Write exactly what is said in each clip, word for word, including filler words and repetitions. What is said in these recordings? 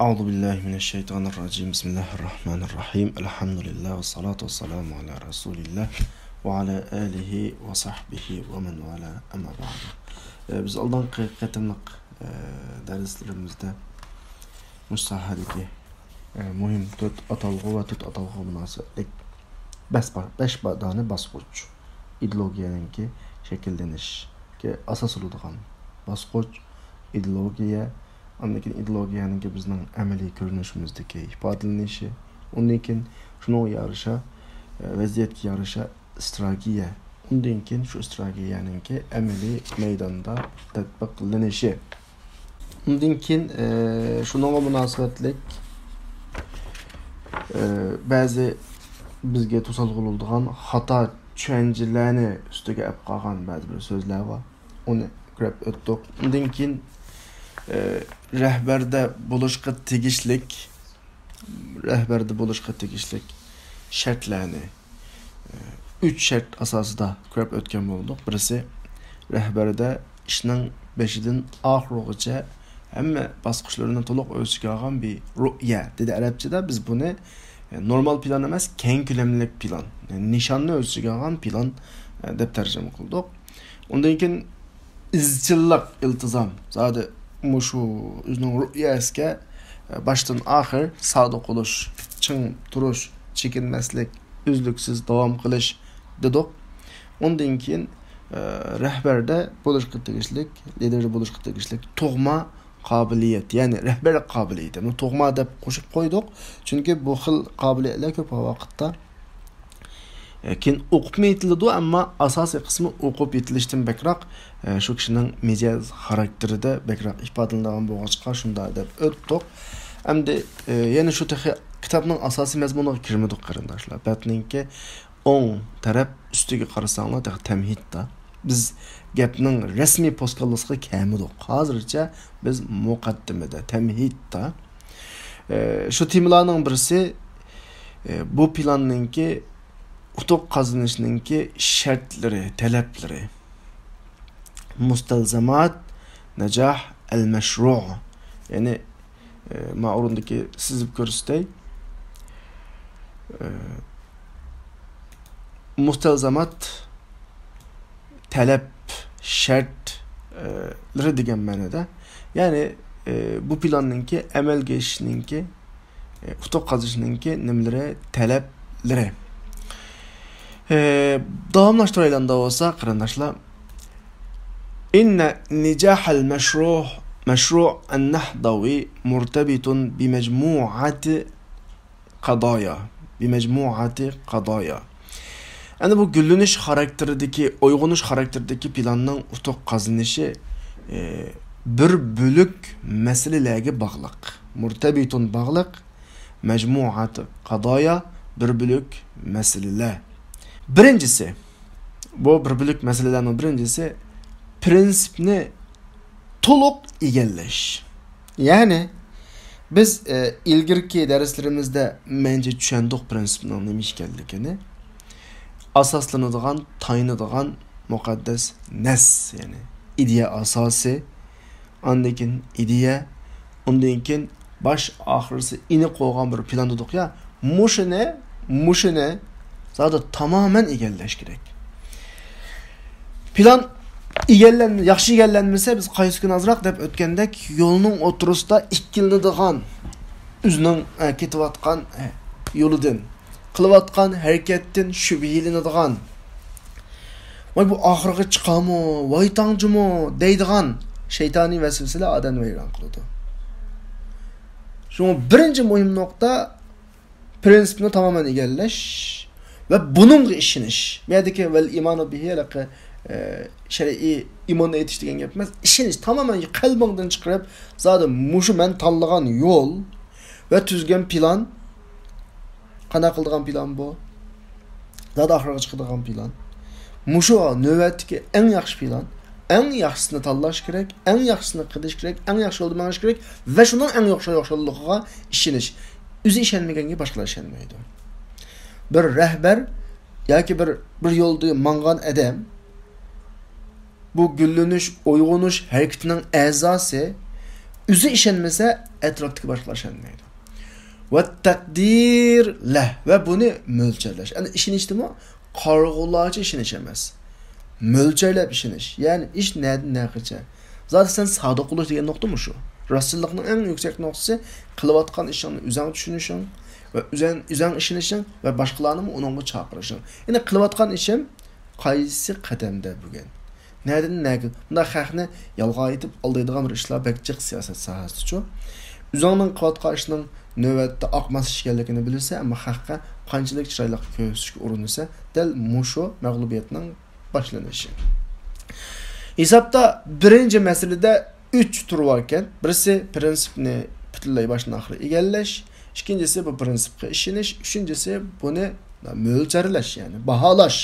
أعوذ بالله من الشيطان الرجيم. بسم الله الرحمن الرحيم. الحمد لله والصلاة والسلام على رسول الله وعلى آله وصحبه ومن والاه. أما بعد. ئە، بىز ئالدىنقى قېتىملىق، ئە، دەرسلىرىمىزدە مۇشۇ ساھەدىكى، ئە، مۇھىم تۆت ئاتالغۇ ۋە تۆت ئاتالغۇغا مۇناسىۋەتلىك بەس با-، بەش با-، دانە باسقۇچ، ئىدېئولوگىيەنىڭكى شەكىللىنىشكە ئاساس بولىدىغان باسقۇچ، ئىدېئولوگىيە، ئاندىن كېيىن ئىدېئولوگىيەنىڭكى بىزنىڭ ئەمەلىي كۆرۈنۈشىمىزدىكى ئىپادىلىنىشى، ئۇندىن كېيىن شۇنىڭغا يارىشا، ئە، ۋەزىيەتكە يارىشا ئىستراتېگىيە، ئۇندىن كېيىن شۇ ئىستراتېگىيەنىڭكى ئەمەلىي مەيداندا تەتبىقلىنىشى. ئۇندىن كېيىن، ئە، شۇنىڭغا مۇناسىۋەتلىك، ئە، بەزى بىزگە توسالغۇ بولىدىغان خاتا چۈشەنچىلەرنى ئۈستىگە ئەپ قالغان بەزى بىر سۆزلەر بار. ئۇنى كۆرۈپ ئۆتتۇق. ئۇندىن كېيىن، ئە، رەھبەردە بولۇشقا تېگىشلىك، رەھبەردە بولۇشقا تېگىشلىك شەرتلەرنى، ئە، ئۈچ شەرت ئاساسىدا كۆرۈپ ئۆتكەن بولدۇق. بىرسى، رەھبەردە ئىشنىڭ بېشىدىن ئاخىرىغىچە ھەممە باسقۇچلىرىنى تولۇق ئۆز ئىچىگە ئالغان بىر رۇئيە دېدى ئەرەبچىدە. بىز بۇنى، ئە، نورمال پىلان ئەمەس، كەڭ كۆلەملىك پىلان، يەنى نىشاننى ئۆز ئىچىگە ئالغان پىلان، ئە، دەپ تەرجىمە قىلدۇق. ئۇندىن كېيىن ئىزچىللىق، ئىلتىزام. زادى مۇشۇ ئۆزىنىڭ رۇئيەسىگە، ئە، باشتىن ئاخىر سادىق بولۇش، چىڭ تۇرۇش، چېكىنمەسلىك، ئۈزلۈكسىز داۋام قىلىش دېدۇق. ئۇندىن كېيىن، ئە، رەھبەردە بولۇشقا تېگىشلىك، لىدېر بولۇشقا تېگىشلىك تۇغما قابىلىيەت، يەنى رەھبەرلىك قابىلىيىتى. بۇ تۇغما دەپ قوشۇپ قويدۇق، چۈنكى بۇ خىل قابىلىيەتلەر كۆپ ۋاقىتتا، ئە، كېيىن ئوقۇپمۇ يېتىلىدۇ، ئەمما ئاساسىي قىسمى ئوقۇپ يېتىلىشتىن بەكرەك، ئە، شۇ كىشىنىڭ مىجەز خاراكتېرىدا بەكرەك ئىپادىلىنىدىغان بولغاچقا، شۇنداق دەپ ئۆتتۇق. ئەمدى، ئە، يەنە شۇ تېخى كىتابنىڭ ئاساسىي مەزمۇنىغا كىرمىدۇق، قېرىنداشلار. بەتنىڭكى ئوڭ تەرەپ ئۈستىگە قارىساڭلار، تېخى تەمھىدتا. بىز گەپنىڭ رەسمىي پوسكاللىسىغا كەلمىدۇق. ھازىرچە بىز مۇقەددىمىدە، تەمھىدتا. ئە، شۇ تېمىلارنىڭ بىرسى، ئە، بۇ پىلاننىڭكى ئۇتۇق قازىنىشنىڭكى شەرتلىرى، تەلەپلىرى. مۇستەلزەمات نەجاھ ئەل مەشرۇ. يەنى، ئە، ما ئورۇندىكى سىزىپ كۆرسىتەي. ئە، مۇستەلزەمات تەلەپ، شەرت، ئە، لىرى دېگەن مەنىدە. يەنى، ئە، بۇ پىلاننىڭكى ئەمەلگە ئېشىشنىڭكى، ئە، ئۇتۇق قازىنىشنىڭكى نېمىلىرى، تەلەپلىرى. ئە، داۋاملاشتۇرايلى ئەمدى بولسا، قېرىنداشلار. إن نجاح المشروع، مشروع النهضوي مرتبط بمجموعة قضايا، بمجموعة قضايا. ئەنە بۇ گۈللىنىش خاراكتېرىدىكى، ئويغىنىش خاراكتېرىدىكى پىلاننىڭ ئۇتۇق قازىنىشى، ئى، بىر بۆلەك مەسىلىلەرگە باغلىق. مرتبط باغلىق، مجموعة قضايا، بىر بۆلەك مەسىلىلەر. بىرىنچىسى، بۇ بىر بۆلەك مەسىلىلەرنىڭ بىرىنچىسى، پىرىنسىپنى تولۇق ئىگىلەش. يەنى، بىز، ئە، ئىلگىرىكى دەرسلىرىمىزدە مەنچە چۈشەندۇق پىرىنسىپنىڭ نېمە ئىكەنلىكىنى. ئاساسلىنىدىغان، تايىنىدىغان مۇقەددەس نەس، يەنى ئىدىيە ئاساسى، ئاندىن كېيىن ئىدىيە، ئۇندىن كېيىن باش ئاخىرسى ئېنىق بولغان بىر پىلان دېدۇق يا. مۇشۇنى، مۇشۇنى زادى تامامەن ئىگىلەش كېرەك. پىلان ئىگىلەن-، ياخشى ئىگىلەنمىسە، بىز قايسى كۈنى ئازراق دەپ ئۆتكەندەك، يولنىڭ ئوتتۇرىسىدا ئىككىلىنىدىغان، ئۆزىنىڭ، ئە، كېتىۋاتقان، ئە، يولىدىن، قىلىۋاتقان ھەرىكەتتىن شۈبھىلىنىدىغان، ۋاي، بۇ ئاخىرىغا چىقامۇ، ۋاي، تاڭجىمۇ دەيدىغان شەيتانىي ۋەسۋەسىلەر ئادەمنى ۋەيران قىلىدۇ. شۇڭا بىرىنچى مۇھىم نۇقتا، پىرىنسىپنى تامامەن ئىگىلەش ۋە بۇنىڭغا ئىشىنىش. بۇ يەردىكى ۋەل ئىمانۇ بىھى ھېلىقى، ئە، شەرئىي ئىماننى ئېيتىش دېگەن گەپ ئەمەس. ئىشىنىش، تامامەن قەلبىڭدىن چىقىرىپ، زادى مۇشۇ مەن تاللىغان يول ۋە تۈزگەن پىلان، قانداق قىلىدىغان پىلان بۇ؟ زادى ئاخىرىغا چىقىدىغان پىلان. مۇشۇ نۆۋەتتىكى ئەڭ ياخشى پىلان. ئەڭ ياخشىسىنى تاللاش كېرەك، ئەڭ ياخشىسىنى قىلىش كېرەك، ئەڭ ياخشى يولدا مېڭىش كېرەك ۋە شۇنىڭ ئەڭ ياخشى يوللۇقىغا ئىشىنىش. ئۆزى ئىشەنمىگەنگە باشقىلار ئىشەنمەيدۇ. بىر رەھبەر ياكى بىر، بىر يولدا ماڭغان ئادەم، بۇ گۈللىنىش، ئويغىنىش ھەرىكىتىنىڭ ئەزاسى، ئۆزى ئىشەنمىسە، ئەتراپتىكى باشقىلار ئىشەنمەيدۇ. ۋە تەقدىر لەھ، ۋە بۇنى مۆلچەرلەش. يەنى ئىشىنىشتىمۇ قارىغۇلارچە ئىشىنىش ئەمەس. مۆلچەرلەپ ئىشىنىش. يەنى ئىش نەدىن نەگىچە. زادى سەن سادىق بولۇش دېگەن نۇقتا مۇشۇ. راستچىللىقنىڭ ئەڭ يۈكسەك نۇقتىسى قىلىۋاتقان ئىشىڭنى ئۆزەڭ چۈشىنىشىڭ ۋە ئۆزەڭ، ئۆزەڭ ئىشىنىشىڭ ۋە باشقىلارنىمۇ ئۇنىڭغا چاقىرىشىڭ. يەنى قىلىۋاتقان ئىشىم قايسى قەدەمدە بۈگۈن؟ نەدىن نەگە؟ بۇنداق خەقنى يالغان ئېيتىپ ئالدايدىغان بىر ئىشلار بەك جىق سىياسەت ساھەسىدىچۇ. ئۆزۈڭنىڭ قىلىۋاتقان ئىشنىڭ نۆۋەتتە ئاقماس ئىش ئىكەنلىكىنى بىلسە، ئەمما خەققە قانچىلىك چىرايلىق كۆرسىتىشكە ئۇرۇنسا، دەل مۇشۇ مەغلۇبىيەتنىڭ باشلىنىشى. ھېسابتا بىرىنچى مەسىلىدە ئۈچ تۈر باركەن. بىرسى پىرىنسىپنى پۈتۈنلەي باشتىن ئاخىر ئىگىلەش، ئىككىنچىسى بۇ پىرىنسىپقا ئىشىنىش، ئۈچىنچىسى بۇنى مۆلچەرلەش، يەنى باھالاش.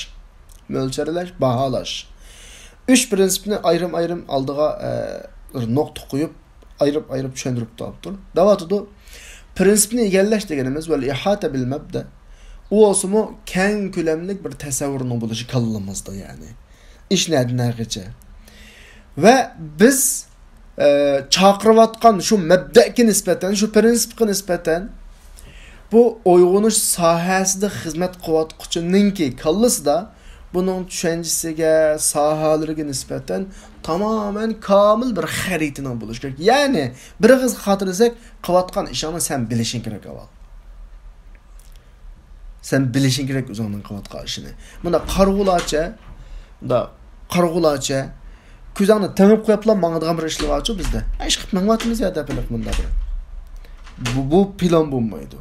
مۆلچەرلەش، باھالاش. ئۈچ پىرىنسىپنى ئايرىم-ئايرىم ئالدىغا، ئە، بىر نۇقتا قويۇپ، ئايرىپ-ئايرىپ چۈشەندۈرۈپتۇ ئاپتور. دەۋاتىدۇ، پىرىنسىپنى ئىگىلەش دېگىنىمىز ۋەل ئىھاتە بىل مەبدە. ئۇ بولسىمۇ كەڭ كۆلەملىك بىر تەسەۋۋۇرنىڭ بولۇشى كاللىمىزدا، يەنى. ئىش نەدىن نەگىچە. ۋە بىز، ئە، چاقىرىۋاتقان شۇ مەبدەگە نىسبەتەن، شۇ پىرىنسىپقا نىسبەتەن بۇ ئويغىنىش ساھەسىدە خىزمەت قىلىۋاتقۇچىنىڭكى كاللىسىدا بۇنىڭ چۈشەنچىسىگە، ساھەلىرىگە نىسبەتەن تامامەن كامىل بىر خەرىتىنىڭ بولۇشى كېرەك. يەنى بىر ئېغىز خاتىرىلىسەك، قىلىۋاتقان ئىشىڭنى سەن بىلىشىڭ كېرەك ئاۋۋال. سەن بىلىشىڭ كېرەك ئۆزۈڭنىڭ قىلىۋاتقان ئىشىنى. مۇنداق قارىغۇلارچە، مۇنداق قارىغۇلارچە، كۆزۈڭنى تېڭىپ قويۇپلا ماڭىدىغان بىر ئىشلار بارچۇ بىزدە. ئە، ئىشقىلىپ مېڭىۋاتىمىز يا دەپ بۇ، بۇ پىلان بولمايدۇ.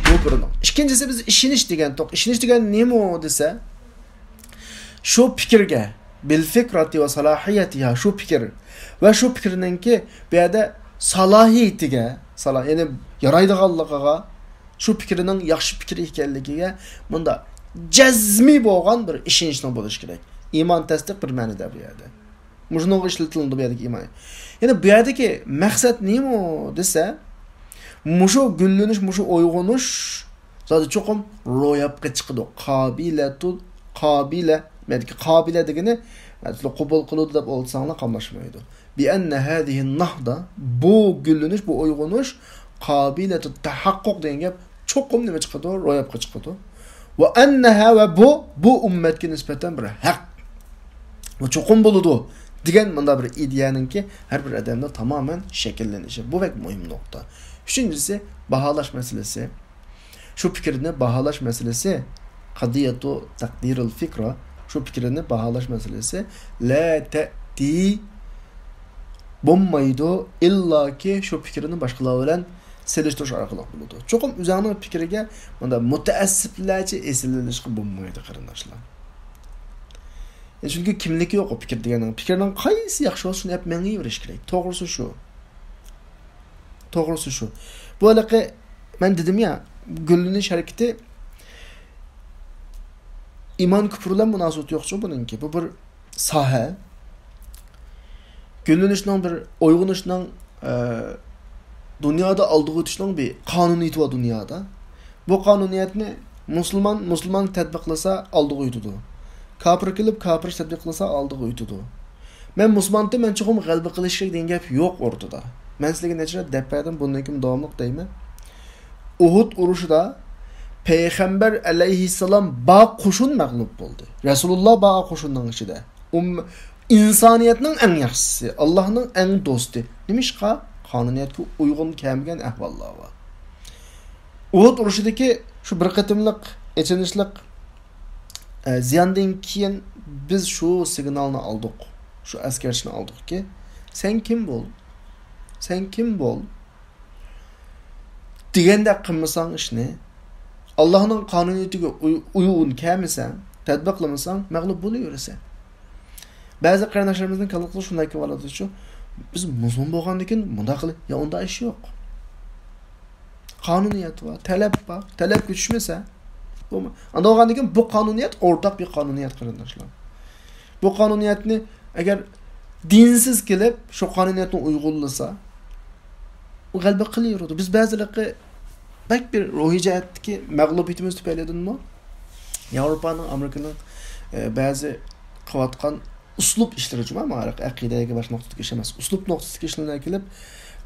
بۇ بىرىنىڭ. ئىككىنچىسى، بىز ئىشىنىش دېگەن توق. ئىشىنىش دېگەن نېمە دېسە، شۇ پىكىرگە، بىل فىكراتى ۋە سالاھىيەتىھا، شۇ پىكىر ۋە شۇ پىكىرنىڭكى بۇ يەردە سالاھىيىتىگە، سالا-، يەنى يارايدىغانلىقىغا، شۇ پىكىرنىڭ ياخشى پىكىر ئىكەنلىكىگە مۇنداق جەزمىي بولغان بىر ئىشىنىشنىڭ بولۇشى كېرەك. ئىمان تەستىق بىر مەنىدە بۇ يەردە. مۇشۇنىڭغا ئىشلىتىلىدۇ بۇ يەردىكى ئىمان. يەنى بۇ يەردىكى مەقسەت نېمە دېسە، مۇشۇ گۈللىنىش، مۇشۇ ئويغىنىش زادى چوقۇم روياپقا چىقىدۇ. قابىلەتۇ، قابىلە، مەندىكى قابىلە دېگىنى، مەسىلەن، قوبۇل قىلىدۇ دەپ ئولتۇرساڭلار قاملاشمايدۇ. بىئەننە ھەزىھىن نەھدە، بۇ گۈللىنىش، بۇ ئويغىنىش، قابىلەتۇ تەھەققۇق دېگەن گەپ چوقۇم نېمە چىقىدۇ؟ روياپقا چىقىدۇ. ۋە ئەننەھا، ۋە بۇ، بۇ ئۈممەتكە نىسبەتەن بىر ھەق. بۇ چوقۇم بولىدۇ دېگەن مۇنداق بىر ئىدىيەنىڭكى ھەر بىر ئادەمدە تامامەن شەكىللىنىشى. بۇ بەك مۇھىم نۇقتا. ئۈچىنچىسى، باھالاش مەسىلىسى. شۇ پىكىرنى باھالاش مەسىلىسى، قەزىيەتۇ تەقدىرىل فىكرە، شۇ پىكىرنى باھالاش مەسىلىسى، لا تەتى، بولمايدۇ، ئىللاكى شۇ پىكىرنى باشقىلار بىلەن سېلىشتۇرۇش ئارقىلىق بولىدۇ. چوقۇم ئۆزۈڭنىڭ پىكرىگە مۇنداق مۇتەئەسسىپلەرچە ئېسىلىۋېلىشقا بولمايدۇ، قېرىنداشلار. يەنى چۈنكى كىملىكى يوق ئۇ پىكىر دېگەننىڭ. پىكىرنىڭ قايسى ياخشى بولسا، شۇنى ئەپ مېڭىۋېرىش كېرەك. توغرىسى شۇ. توغرىسى شۇ. بۇ ھېلىقى مەن دېدىم يا، گۈللىنىش ھەرىكىتى ئىمان كۇپۇر بىلەن مۇناسىۋىتى يوقچۇ بۇنىڭكى. بۇ بىر ساھە. گۈللىنىشنىڭ بىر ئويغىنىشنىڭ، ئە، دۇنيادا ئالدىغا ئۆتۈشنىڭ بىر قانۇنىيىتى بار دۇنيادا. بۇ قانۇنىيەتنى مۇسۇلمان، مۇسۇلمان تەتبىقلىسا ئالدىغا ئۆتىدۇ. كاپىر كېلىپ، كاپىر تەتبىقلىسا ئالدىغا ئۆتىدۇ. مەن مۇسۇلمانتىم، مەن چوقۇم غەلىبە قىلىش كېرەك دېگەن گەپ يوق ئورتىدا. مەن سىلەرگە نەچچە رەت دەپ بەردىم، بۇندىن كېيىن داۋاملىق دەيمەن. ئۇھۇد ئۇرۇشىدا پەيغەمبەر ئەلەيھىسسالام بار قوشۇن مەغلۇپ بولدى. رەسۇلۇللا بار قوشۇننىڭ ئىچىدە. ئۇم-، ئىنسانىيەتنىڭ ئەڭ ياخشىسى، ئاللاھنىڭ ئەڭ دوستى. نېمىشقا؟ قانۇنىيەتكە ئۇيغۇن كەلمىگەن ئەھۋاللار بار. ئۇھۇد ئۇرۇشىدىكى شۇ بىر قېتىملىق ئېچىنىشلىق، ئە، زىياندىن كېيىن بىز شۇ سىگنالنى ئالدۇق، شۇ ئەسكەرتىشنى ئالدۇقكى، سەن كىم بول؟ سەن كىم بول؟ دېگەندەك قىلمىساڭ ئىشنى، ئاللاھنىڭ قانۇنىيىتىگە ئۇي-، ئۇيغۇن كەلمىسەڭ، تەتبىقلىمىساڭ، مەغلۇپ بولۇۋېرىسەن. بەزى قېرىنداشلىرىمىزنىڭ كاللىسىغا شۇنداق كېلىۋالىدۇچۇ، بىز مۇسۇلمان بولغاندىكىن مۇنداق قىلىپ، يا ئۇنداق ئىش يوق. قانۇنىيەت بار، تەلەپ بار، تەلەپكە چۈشمىسە، بولما-، ئانداق بولغاندىكىن بۇ قانۇنىيەت ئورتاق بىر قانۇنىيەت، قېرىنداشلار. بۇ قانۇنىيەتنى ئەگەر دىنسىز كېلىپ، شۇ قانۇنىيەتنى ئۇيغۇنلىسا، ئۇ غەلىبە قىلىۋېرىدۇ. بىز بەزىلىرى بەك بىر روھىي جەھەتتىكى مەغلۇبىيىتىمىز تۈپەيلىدىنمۇ، ياۋروپانىڭ، ئامېرىكىنىڭ، ئە، بەزى قىلىۋاتقان ئۇسلۇب ئىشلىرى جۇما ماڭا ئەقىدەگە باش نۇقتىدىكى ئىش ئەمەس. ئۇسلۇب نۇقتىسىدىكى ئىشلىرىغا كېلىپ،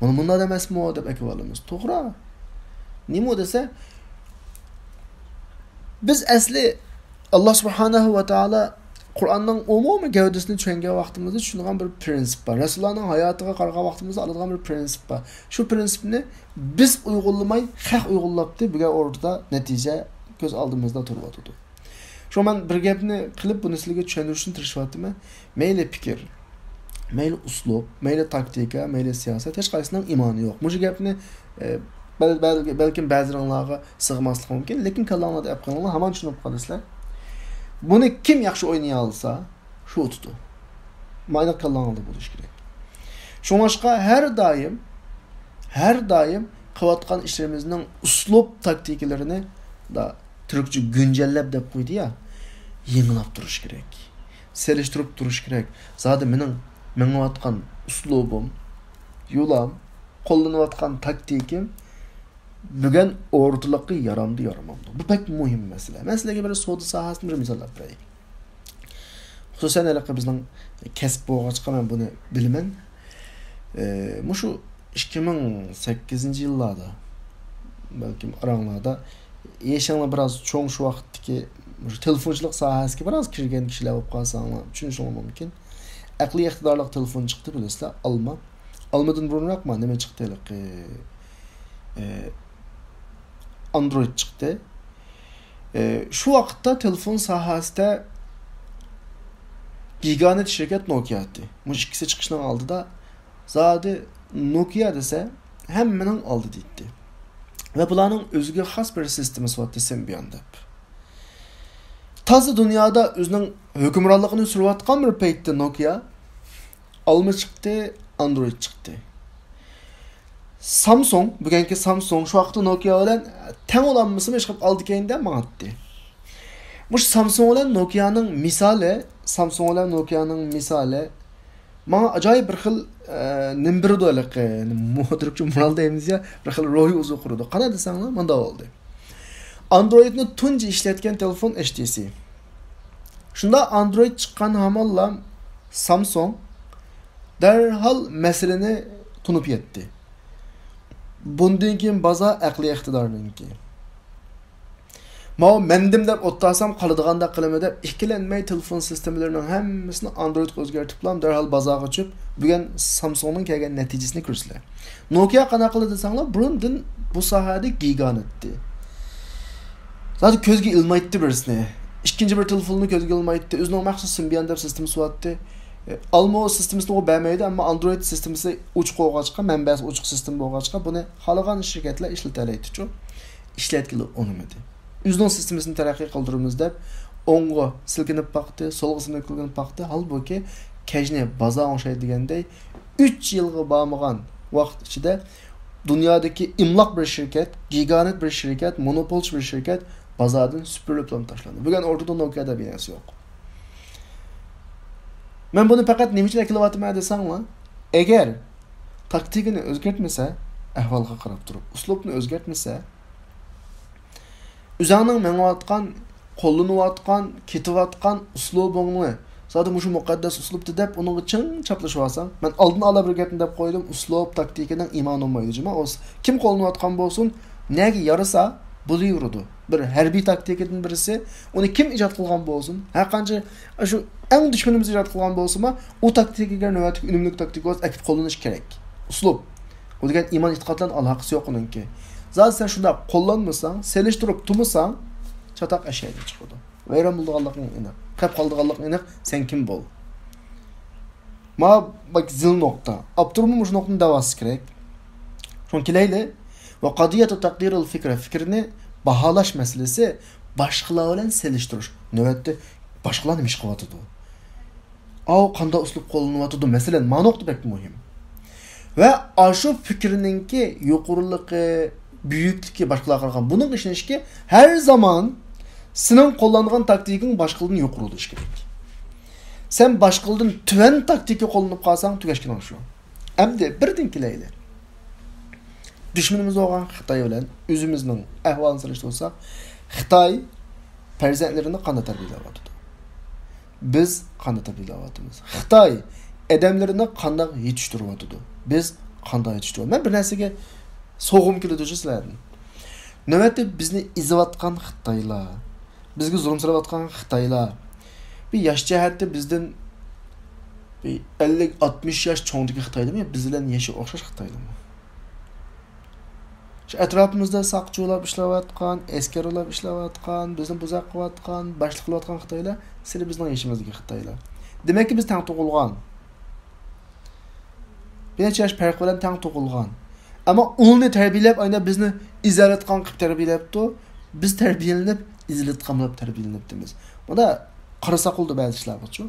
مانا مۇنداق ئەمەسمۇ دەپ ئەكىۋالىمىز. توغرا. نېمە دېسە، بىز ئەسلى ئاللا سۇبھانەھۇ ۋە تائالا قۇرئاننىڭ ئومۇمىي گەۋدىسىنى چۈشەنگەن ۋاقتىمىزدا چۈشىنىدىغان بىر پرىنسىپ بار. رەسۇلۇللانىڭ ھاياتىغا قارىغان ۋاقتىمىزدا ئالىدىغان بىر پرىنسىپ بار. شۇ پرىنسىپنى بىز ئۇيغۇنلىماي، خەق ئۇيغۇنلاپتى، بۈگۈن ئورتىدا نەتىجە كۆز ئالدىمىزدا تۇرۇۋاتىدۇ. شۇڭا مەن بىر گەپنى قىلىپ، بۇنى سىلەرگە چۈشەندۈرۈشنى تىرىشىۋاتىمەن. مەيلى پىكىر، مەيلى ئۇسلۇب، مەيلى تاكتىكا، مەيلى سىياسەت، ھېچقايسىنىڭ ئىمانى يوق. مۇشۇ گەپنى، ئە، بەل-، بەل-، بەلكىم بەزىلىرىڭلارغا سىغماسلىقى مۇمكىن، لېكىن كاللاڭلاردا ئەپ قېلىڭلار، ھامان چۈشىنىپ قالىسىلەر. بۇنى كىم ياخشى ئوينىيالىسا، شۇ ئۇتىدۇ. مايناق كاللاڭلاردا بولۇشى كېرەك. شۇڭلاشقا ھەر دائىم، ھەر دائىم قىلىۋاتقان ئىشلىرىمىزنىڭ ئۇسلۇب تاكتىكىلىرىنى دا تۈركچە گۈنجەللەپ دەپ قويدى يا، يېڭىلاپ تۇرۇش كېرەك. سېلىشتۇرۇپ تۇرۇش كېرەك. زادى مېنىڭ مېڭىۋاتقان ئۇسلۇبۇم، يولام، قوللىنىۋاتقان تاكتىكىم بۈگۈن ئورتىلىققا يارامدۇ، يارىمامدۇ؟ بۇ بەك مۇھىم مەسىلە. مەسىلەگە بىر سودا ساھەسىدىن بىر مىسال ئەپ بېرەي. خۇسۇسەن ھېلىقى بىزنىڭ كەسىپ بولغاچقا مەن بۇنى بىلىمەن. ئى، مۇشۇ ئىككى مىڭ سەككىزىنچى يىللاردا، بەلكىم ئاراڭلاردا يېشىڭلار بىراز چوڭ، شۇ ۋاقىتتىكى مۇشۇ تېلېفونچىلىق ساھەسىگە بىراز كىرگەن كىشىلەر بولۇپ قالساڭلار چۈشىنىشىڭلار مۇمكىن. ئەقلىي ئىقتىدارلىق تېلېفون چىقتى، بىلىسىلەر، ئالما. ئالمىدىن بۇرۇنراق ما نېمە چىقتى ھېلىقى؟ ئى، ئاندرويد چىقتى. ئى، شۇ ۋاقىتتا تېلېفون ساھەسىدە گىگانت شىركەت نوكىيا ئىدى. مۇشۇ ئىككىسى چىقىشنىڭ ئالدىدا زادى نوكىيا دېسە ھەممىنىڭ ئالدىدا ئىدى. ۋە بۇلارنىڭ ئۆزىگە خاس بىر سىستېمىسى بارتتى، سىمبىئان دەپ. تازا دۇنيادا ئۆزىنىڭ ھۆكۈمرانلىقىنى سۈرۈۋاتقان بىر پەيتتە نوكىيا ئالما چىقتى، ئاندرويد چىقتى. سامسۇڭ، بۈگۈنكى سامسۇڭ شۇ ۋاقىتتا نوكىيا بىلەن تەڭ بولالمىسىمۇ ئىشقىلىپ ئالدى كەينىدە ماڭاتتى. مۇشۇ سامسۇڭ بىلەن نوكىيانىڭ مىسالى، سامسۇڭ بىلەن نوكىيانىڭ مىسالى ماڭا ئاجايىپ بىر خىل، ئە، نېمە بېرىدۇ ھېلىقى، مۇ-، تۈركچە مورال دەيمىز يا، بىر خىل روھىي ئوزۇق بېرىدۇ. قانداق دېسەڭلار، مۇنداق بولدى. ئاندرويدنى تۇنجى ئىشلەتكەن تېلېفون ھەيچ تى سى. شۇنداق ئاندرويد چىققان ھامانلا سامسۇڭ دەرھال مەسىلىنى تونۇپ يەتتى. بۇندىن كېيىن بازار ئەقلىي ئىقتىدارنىڭكى. ماۋۇ مەندىم دەپ ئولتۇرسام قالىدىغاندەك قىلىمەن دەپ ئىككىلەنمەي تېلېفون سىستېمىلىرىنىڭ ھەممىسىنى ئاندرويدقا ئۆزگەرتىپلا دەرھال بازارغا چۈشۈپ، بۈگۈن سامسۇڭنىڭ كەلگەن نەتىجىسىنى كۆرىسىلەر. نوكىيا قانداق قىلدى دېسەڭلار، بۇرۇندىن بۇ ساھەدە گىگانت ئىدى. زادى كۆزگە ئىلمايتتى بىرسىنى. ئىككىنچى بىر تېلېفوننى كۆزگە ئىلمايتتى. ئۆزىنىڭ مەخسۇس سىمبىئان دەپ سىستېمىسى بارتتى. ئالما سىستېمىسىنى ئۇ بەرمەيدۇ، ئەمما ئاندرويد سىستېمىسى ئوچۇق بولغاچقا، مەنبەسى ئوچۇق سىستېما بولغاچقا، بۇنى خالىغان شىركەتلەر ئىشلىتەلەيتتىچۇ. ئىشلەتكىلى ئۇنىمىدى. ئۆزىنىڭ سىستېمىسىنى تەرەققىي قىلدۇرىمىز دەپ، ئوڭغا سىلكىنىپ باقتى، سولغا سىلكىنىپ باقتى. ھالبۇكى، كەجنى بازار ئوڭشايدۇ دېگەندەي، ئۈچ يىلغا بارمىغان ۋاقىت ئىچىدە دۇنيادىكى ئىملاق بىر شىركەت، گىگانت بىر شىركەت، مونوپولچى بىر شىركەت بازاردىن سۈپۈرۈلۈپ تاشلاندى. بۈگۈن ئورتىدا نوكىيا دەپ بىر نەرسە يوق. مەن بۇنى پەقەت نېمە ئۈچۈن ئەكېلىۋاتىمەن دېسەڭلار، ئەگەر تاكتىكىنى ئۆزگەرتمىسە، ئەھۋالغا قاراپ تۇرۇپ، ئۇسلۇبنى ئۆزگەرتمىسە، ئۆزۈڭنىڭ مېڭىۋاتقان، قوللىنىۋاتقان، كېتىۋاتقان ئۇسلۇبۇڭنى، زادى مۇشۇ مۇقەددەس ئۇسلۇبتى دەپ ئۇنىڭغا چىڭ چاپلىشىۋالساڭ، مەن ئالدىن ئالا بىر گەپنى دەپ قويدۇم، ئۇسلۇب، تاكتىكىنىڭ ئىمانى بولمايدۇ، جۇما. ئۇ كىم قوللىنىۋاتقان بولسۇن، نەگە يارىسا، بولۇۋېرىدۇ. بىر ھەربىي تاكتىكىدىن بىرسى، ئۇنى كىم ئىجاد قىلغان بولسۇن، ھەرقانچە شۇ ئەڭ دۈشمىنىمىز ئىجاد قىلغان بولسىمۇ، ئۇ تاكتىكىگە نۆۋەتتىكى ئۈنۈملۈك تاكتىكا بولسا ئەكىپ قوللىنىش كېرەك. ئۇسلۇب. ئۇ دېگەن ئىمان ئېتىقاد بىلەن ئالاقىسى يوق ئۇنىڭكى. زادى سەن شۇنداق قوللانمىساڭ، سېلىشتۇرۇپ تۇرمىساڭ، چاتاق ئەشەدىن چىقىدۇ. ۋەيران بولىدىغانلىقىڭ ئېنىق. قېلىپ قالىدىغانلىقىڭ ئېنىق. سەن كىم بول؟ ما بەك زىل نۇقتا. ئاپتورمۇ مۇشۇ نۇقتىنى دەۋاتسا كېرەك. شۇڭا كېلەيلى. ۋە قەزىيەتۇ تەقدىرىل فىكرە، فىكىرنى باھالاش مەسىلىسى، باشقىلار بىلەن سېلىشتۇرۇش. نۆۋەتتە باشقىلار نېمە ئىش قىلىۋاتىدۇ؟ ئاۋۇ قانداق ئۇسلۇب قوللىنىۋاتىدۇ؟ مەسىلەن، ما نۇقتا بەك مۇھىم. ۋە ئاشۇ پىكىرنىڭكى يۇقىرىلىقى، بۈيۈكلۈكى باشقىلارغا قارىغان. بۇنىڭغا ئىشىنىشكى ھەر زامان سېنىڭ قوللانغان تاكتىكىڭ باشقىلىرىدىن يۇقىرى بولۇشى كېرەك. سەن باشقىلىرىدىن تۆۋەن تاكتىكا قوللىنىپ قالساڭ، تۈگەشكىنىڭ شۇ. ئەمدى بىردىن كېلەيلى. دۈشمىنىمىز بولغان خىتاي بىلەن ئۆزىمىزنىڭ ئەھۋالىنى سېلىشتۇرساق، خىتاي پەرزەنتلىرىنى قانداق تەربىيەلەۋاتىدۇ؟ بىز قانداق تەربىيەلەۋاتىمىز؟ خىتاي ئادەملىرىنى قانداق يېتىشتۈرۈۋاتىدۇ؟ بىز قانداق يېتىشتۇرۇۋاتىدۇ؟ مەن بىر نەرسىگە سوغۇم كېلىدۇ شۇ سىلەردىن. نۆۋەتتە بىزنى ئېزىۋاتقان خىتايلار، بىزگە زۇلۇم سېلىۋاتقان خىتايلار، بىر ياش جەھەتتە بىزدىن بىر ئەللىك، ئاتمىش ياش چوڭدىكى خىتايلارمۇ، بىز بىلەن يېشى ئوخشاش خىتايلارمۇ؟ شۇ ئەتراپىمىزدا ساقچى بولاپ ئىشلەۋاتقان، ئەسكەر بولاپ ئىشلەۋاتقان، بىزنى بۇزاق قىلىۋاتقان، باشلىق قىلىۋاتقان خىتايلار سىلى بىزنىڭ يېشىمىزدىكى خىتايلار. دېمەككى، بىز تەڭ تۇغۇلغان. بىر نەچچە ياش پەرق بىلەن تەڭ تۇغۇلغان. ئەمما ئۇنى تەربىيەلەپ، ئاينا بىزنى ئىزاھلاتقان قىلىپ تەربىيەلەپتۇ. بىز تەربىيەلىنىپ، ئىزاھلاتقان بولۇپ تەربىيەلىنىپتىمىز. بۇندا قارىساق بولىدۇ بەزى ئىشلارغىچۇ.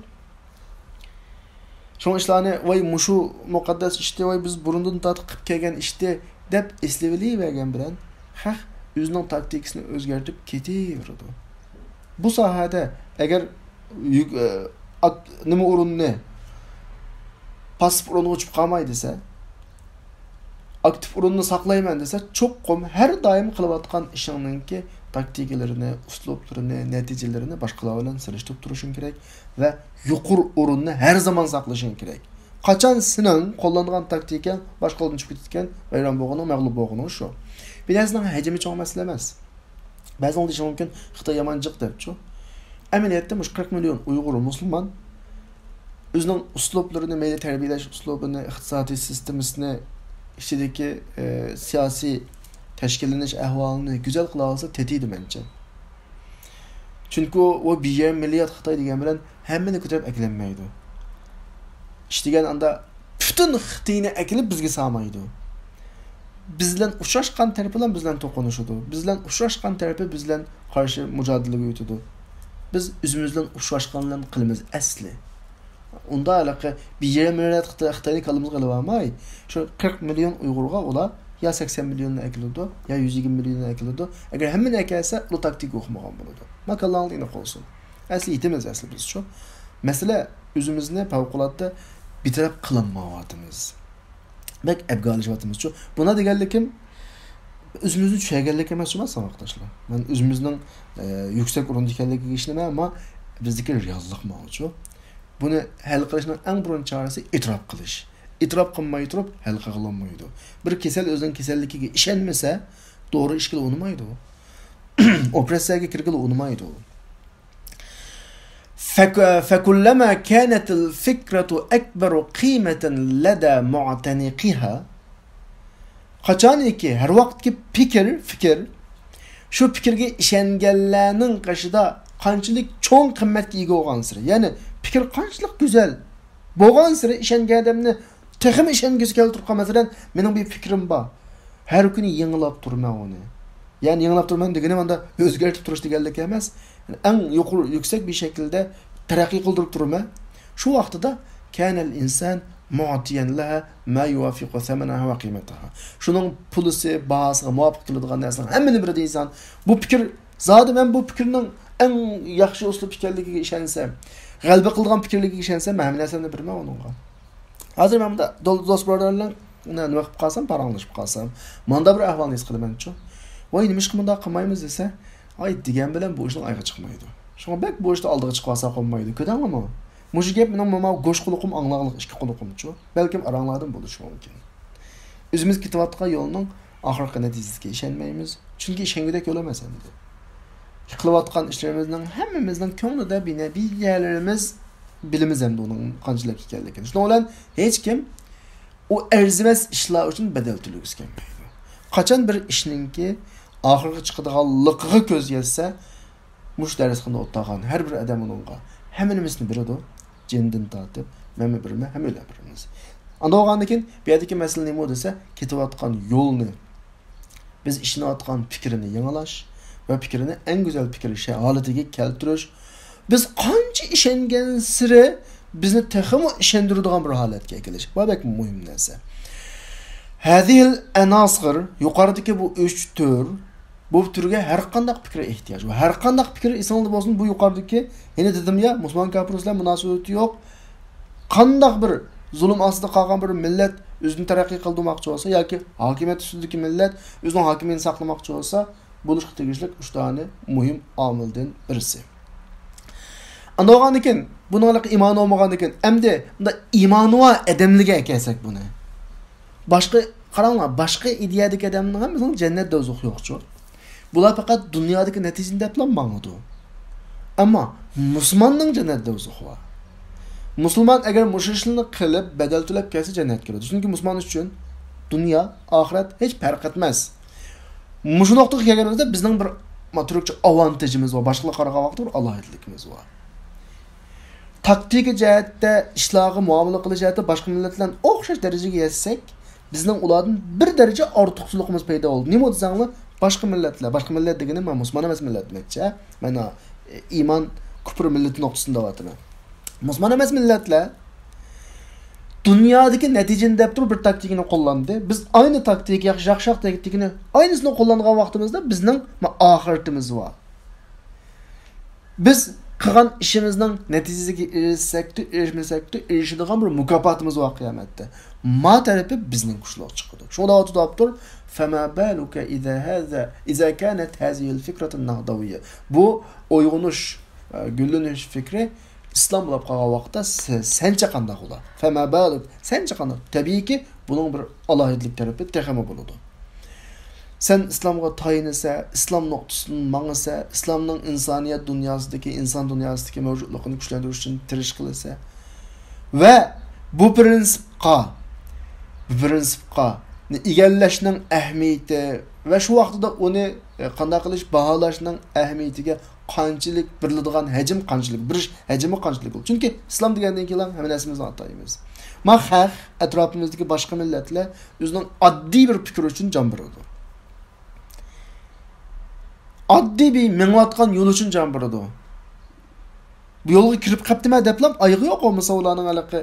شۇڭا ئىشلارنى، ۋاي، مۇشۇ مۇقەددەس ئىشتى، ۋاي، بىز بۇرۇندىن تارتىپ قىلىپ كەلگەن ئىشتى، دەپ ئېسلىۋېلىۋەرگەن بىلەن خەق ئۆزىنىڭ تاكتىكىسىنى ئۆزگەرتىپ كېتىۋېرىدۇ. بۇ ساھەدە ئەگەر يۈك-، ئە، ئات-، نېمە ئورۇننى، پاسسىپ ئورۇنغا ئۇچۇپ قالماي دېسە، ئاكتىپ ئورۇننى ساقلايمەن دېسە، چوقۇم ھەر دائىم قىلىۋاتقان ئىشىڭنىڭكى تاكتىكىلىرىنى، ئۇسلۇبلىرىنى، نەتىجىلىرىنى باشقىلار بىلەن سېلىشتۇرۇپ تۇرۇشۇڭ كېرەك ۋە يۇقىرى ئورۇننى ھەر زامان ساقلىشىڭ كېرەك. قاچان سېنىڭ قوللانغان تاكتىكاڭ باشقىلاردىن چۈشۈپ كېتىدىكەن، ۋەيران بولغىنىڭ، مەغلۇپ بولغىنىڭ شۇ. بىر نەرسىنىڭ ھەجمى چوڭ مەسىلە ئەمەس. بەزىڭلار دېيىشى مۇمكىن، خىتاي يامان جىق دەپچۇ. ئەمەلىيەتتە مۇشۇ قىرىق مىليون ئۇيغۇر مۇسۇلمان ئۆزىنىڭ ئۇسلۇبلىرىنى، مەيلى تەربىيەلەش ئۇسلۇبىنى، ئىقتىسادىي سىستېمىسىنى، ئىچىدىكى، ئە، سىياسىي تەشكىللىنىش ئەھۋالىنى گۈزەل قىلالىسا تېتىيدۇ مەنچە. چۈنكى ئۇ، ئۇ بىر يېرىم مىليارد خىتاي دېگەن بىلەن ھەممىنى كۆتۈرۈپ ئەكېلەلمەيدۇ. ئىش دېگەن ئاندا پۈتۈن خىتاينى ئەكېلىپ بىزگە سالمايدۇ. بىز بىلەن ئۇچراشقان تەرىپى بىلەن بىز بىلەن توقۇنۇشىدۇ. بىز بىلەن ئۇچراشقان تەرىپى بىز بىلەن قارشى مۇجادىلىگە ئۆتىدۇ. بىز ئۆزىمىز بىلەن ئۇچراشقان بىلەن قىلىمىز ئەسلى. ئۇندا ھېلىقى بىر يېرىم مىليارد خىتاي، خىتاينى كاللىمىزغا ئېلىۋالماي، شۇ قىرىق مىليون ئۇيغۇرغا ئۇلار يا سەكسەن مىليوننى ئەكېلىدۇ، يا يۈز يىگىرمە مىليوننى ئەكېلىدۇ. ئەگەر ھەممىنى ئەكەلسە، ئۇلار تاكتىكا ئۇقمىغان بولىدۇ. ما كاللاڭلار ئېنىق بولسۇن. ئەسلى يېتىمىز ئەسلى بىزچۇ. مەسىلە، ئۆزىمىزنى پەۋقۇلئاددە بىتەرەپ قىلالمايۋاتىمىز. بەك ئەپگە ئېلىشىۋاتىمىزچۇ. بۇنا دېگەنلىكىم، ئۆزىمىزنى چۈشەنگەنلىك ئەمەسچۇ، ساۋاقداشلار. مەن ئۆزىمىزنىڭ، ئە، يۈكسەك ئورۇندا ئىكەنلىكىگە ئىشىنىمەن، ئەمما بىزدىكى رېئاللىق ماۋۇچۇ. بۇنى ھەل قىلىشنىڭ ئەڭ بۇرۇن چارىسى ئېتىراپ قىلىش. ئېتىراپ قىلماي تۇرۇپ ھەل قىلغىلى بولمايدۇ. بىر كېسەل ئۆزىنىڭ كېسەللىكىگە ئىشەنمىسە، دورا ئىچكىلى ئۇنىمايدۇ. ئوپېراتسىيەگە كىرگىلى ئۇنىمايدۇ. فك-، فكلما كانت الفكرة أكبر قيمة لدى معتنقها. قاچانكى، ھەر ۋاقىتتىكى پىكىر، پىكىر، شۇ پىكىرگە ئىشەنگەنلەرنىڭ قېشىدا قانچىلىك چوڭ قىممەتكە ئىگە بولغانسېرى، يەنى پىكىر قانچىلىك گۈزەل بولغانسېرى، ئىشەنگەن ئادەمنى تېخىمۇ ئىشەنگۈسى كەلتۈرۈپ قالماي، مەسىلەن، مېنىڭ بىر پىكرىم بار. ھەر كۈنى يېڭىلاپ تۇرىمەن ئۇنى. يەنى يېڭىلاپ تۇرىمەن دېگىنىم ئاندا ئۆزگەرتىپ تۇرۇش دېگەنلىك ئەمەس. ئەڭ يۇقىرى، يۈكسەك بىر شەكىلدە تەرەققىي قىلدۇرۇپ تۇرىمەن. شۇ ۋاقتىدا كان الإنسان معطيا لها ما يوافق ثمنها وقيمتها. شۇنىڭ پۇلىسى، باھاسىغا مۇۋاپىق كېلىدىغان نەرسىنىڭ ھەممىنى بېرىدۇ ئىنسان. بۇ پىكىر، زادى مەن بۇ پىكىرنىڭ ئەڭ ياخشى ئۇسلۇب ئىكەنلىكىگە ئىشەنسەم، غەلىبە قىلىدىغان پىكىرلىكىگە ئىشەنسەم، مەن ھەممە نەرسەمنى بېرىمەن ئۇنىڭغا. ھازىر مەن مۇنداق دو-، دوست بۇرادەرلەر بىلەن نېمە قىلىپ قالسام، پاراڭلىشىپ قالسام، ماندا بىر ئەھۋالنى ھېس قىلىمەنچۇ. ۋاي، نېمىشقا مۇنداق قىلمايمىز دېسە، ئاي، دېگەن بىلەن بۇ ئىشنىڭ ئايىغى چىقمايدۇ. شۇڭا بەك بۇ ئىشتا ئالدىغا چىقىۋالساق بولمايدۇ. كۆردۈڭلارمۇ؟ مۇشۇ گەپ مېنىڭ مانا گۆش قۇلىقىم ئاڭلاغلىق ئىككى قۇلىقىمچۇ. بەلكىم ئاراڭلاردىن بولۇشى مۇمكىن. ئۆزىمىز كېتىۋاتقان يولنىڭ ئاخىرقى نەتىجىسىگە ئىشەنمەيمىز. چۈنكى ئىشەنگۈدەك يول ئەمەس ئەمدى. قىلىۋاتقان ئىشلىرىمىزنىڭ ھەممىمىزنىڭ كۆڭلىدە بىر نە-، بىر يەرلىرىمىز بىلىمىز ئەمدى ئۇنىڭ قانچىلىك ئىكەنلىكىنى. شۇنىڭ بىلەن ھېچكىم ئۇ ئەرزىمەس ئىشلار ئۈچۈن بەدەل تۆلىگۈسى كەلمەيدۇ. قاچان بىر ئىشنىڭكى ئاخىرغا چىقىدىغانلىقىغا كۆز يەتسە، مۇشۇ دەرسخانىدا ئولتۇرغان ھەر بىر ئادەم ئۇنىڭغا ھەممە نېمىسىنى بېرىدۇ. جېنىدىن تارتىپ، مەنمۇ بېرىمەن، ھەممەيلەن بېرىمىز. ئاندىن بولغاندىن كېيىن، بۇ يەردىكى مەسىلە نېمە دېسە، كېتىۋاتقان يولنى، بىز ئىشىنىۋاتقان پىكىرنى يېڭىلاش ۋە پىكىرنى ئەڭ گۈزەل پىكىر شە-، ھالىتىگە كەلتۈرۈش. بىز قانچە ئىشەنگەنسېرى بىزنى تېخىمۇ ئىشەندۈرىدىغان بىر ھالەتكە ئەكېلىش. بۇ بەك مۇھىم نەرسە. هذه العناصر، يۇقىرىدىكى بۇ ئۈچ تۈر، بۇ تۈرگە ھەر قانداق پىكىر ئېھتىياج. ۋە ھەر قانداق پىكىر ئېسىڭىزدە بولسۇن، بۇ يۇقىرىدىكى، يەنە دېدىم يا، مۇسۇلمان كاپىر بىلەن مۇناسىۋىتى يوق. قانداق بىر زۇلۇم ئاستىدا قالغان بىر مىللەت ئۆزىنى تەرەققىي قىلدۇرماقچى بولسا ياكى ھاكىمىيەت ئۈستىدىكى مىللەت ئۆزىنىڭ ھاكىمىيىتىنى ساقلىماقچى بولسا، بولۇشقا تېگىشلىك ئۈچ دانە مۇھىم ئامىلدىن بىرسى. ئاندىن بولغاندىن كېيىن، بۇنىڭ ھېلىقى ئىمانى بولمىغاندىن كېيىن، ئەمدى مۇنداق ئىمانى بار ئادەملىرىگە ئەكەلسەك بۇنى. باشقا، قاراڭلار، باشقا ئىدىيەدىكى ئادەمنىڭ ھەممىسىنىڭ جەننەت دوزىخى يوقچۇ. بۇلار پەقەت دۇنيادىكى نەتىجىنى دەپلا ماڭىدۇ. ئەمما مۇسۇلماننىڭ جەننەت دوزىخى بار. مۇسۇلمان ئەگەر مۇشۇ ئىشلارنى قىلىپ، بەدەل تۆلەپ كەلسە، جەننەتكە كىرىدۇ. چۈنكى مۇسۇلمان ئۈچۈن دۇنيا، ئاخىرەت ھېچ پەرق ئەتمەس. مۇشۇ نۇقتىغا كەلگىنىمىزدە بىزنىڭ بىر، ما، تۈركچە ئاۋانتىجىمىز بار، باشقىلارغا قارىغان ۋاقىتتا بىر ئالاھىدىلىكىمىز بار. تاكتىكا جەھەتتە، ئىشلارغا مۇئامىلە قىلىش جەھەتتە باشقا مىللەت بىلەن ئوخشاش دەرىجىگە يەتسەك، بىزنىڭ ئۇلاردىن بىر دەرىجە ئارتۇقچىلىقىمىز پەيدا بولدى. نېمە دېسەڭلار، باشقا مىللەتلەر، باشقا مىللەت دېگىنىم مەن مۇسۇلمان ئەمەس مىللەت دېمەكچى، ھە؟ مانا، ئىمان، كۇپر مىللىتى نۇقتىسىدىن دەۋاتىمەن. مۇسۇلمان ئەمەس مىللەتلەر دۇنيادىكى نەتىجىنى دەپ تۇرۇپ بىر تاكتىكىنى قوللاندى. بىز ئاينى تاكتىكا، ياخشى، ياخشىراق تاكتىكىنى ئاينىسىنى قوللانغان ۋاقتىمىزدا بىزنىڭ ما-، ئاخىرىتىمىز بار. بىز قىلغان ئىشىمىزنىڭ نەتىجىسىگە ئېرىشسەكتۇ، ئېرىشمىسەكتۇ، ئېرىشىدىغان بىر مۇكاپاتىمىز بار قىيامەتتە. ما تەرىپى بىزنىڭ كۈچلۈك چىقىدۇ. شۇڭا دەۋاتىدۇ ئاپتور، فما بالك إذا هذا، إذا كانت هذه الفكرة النهضوية. بۇ ئويغىنىش، ئە، گۈللىنىش فىكرى ئىسلام بولۇپ قالغان ۋاقىتتا سە-، سەنچە قانداق بولا؟ فما بالك، سەنچە قانداق؟ تەبىئىيكى، بۇنىڭ بىر ئالاھىدىلىك تەرىپى تېخىمۇ بولىدۇ. سەن ئىسلامغا تايىنىسە، ئىسلام نۇقتىسىدىن ماڭىسە، ئىسلامنىڭ ئىنسانىيەت دۇنياسىدىكى، ئىنسان دۇنياسىدىكى مەۋجۇتلۇقىنى كۈچلەندۈرۈش ئۈچۈن تىرىش قىلىسە ۋە بۇ پىرىنسىپقا، بۇ پىرىنسىپقا ئىگىلەشنىڭ ئەھمىيىتى ۋە شۇ ۋاقتىدا ئۇنى، ئە، قانداق قىلىش، باھالاشنىڭ ئەھمىيىتىگە قانچىلىك بېرىلىدىغان ھەجىم قانچىلىك، بېرىش ھەجىمى قانچىلىك بولىدۇ؟ چۈنكى ئىسلام دېگەندىن كېيىن ھەممە نەرسىمىزنى ئاتايمىز. ما خەق، ئەتراپىمىزدىكى باشقا مىللەتلەر ئۆزىنىڭ ئاددىي بىر پىكرى ئۈچۈن جان بېرىدۇ. ئاددىي بىر مېڭىۋاتقان يول ئۈچۈن جان بېرىدۇ. بۇ يولغا كىرىپ قاپتىمەن دەپلا ئايىغى يوق بولمىسا ئۇلارنىڭ ھېلىقى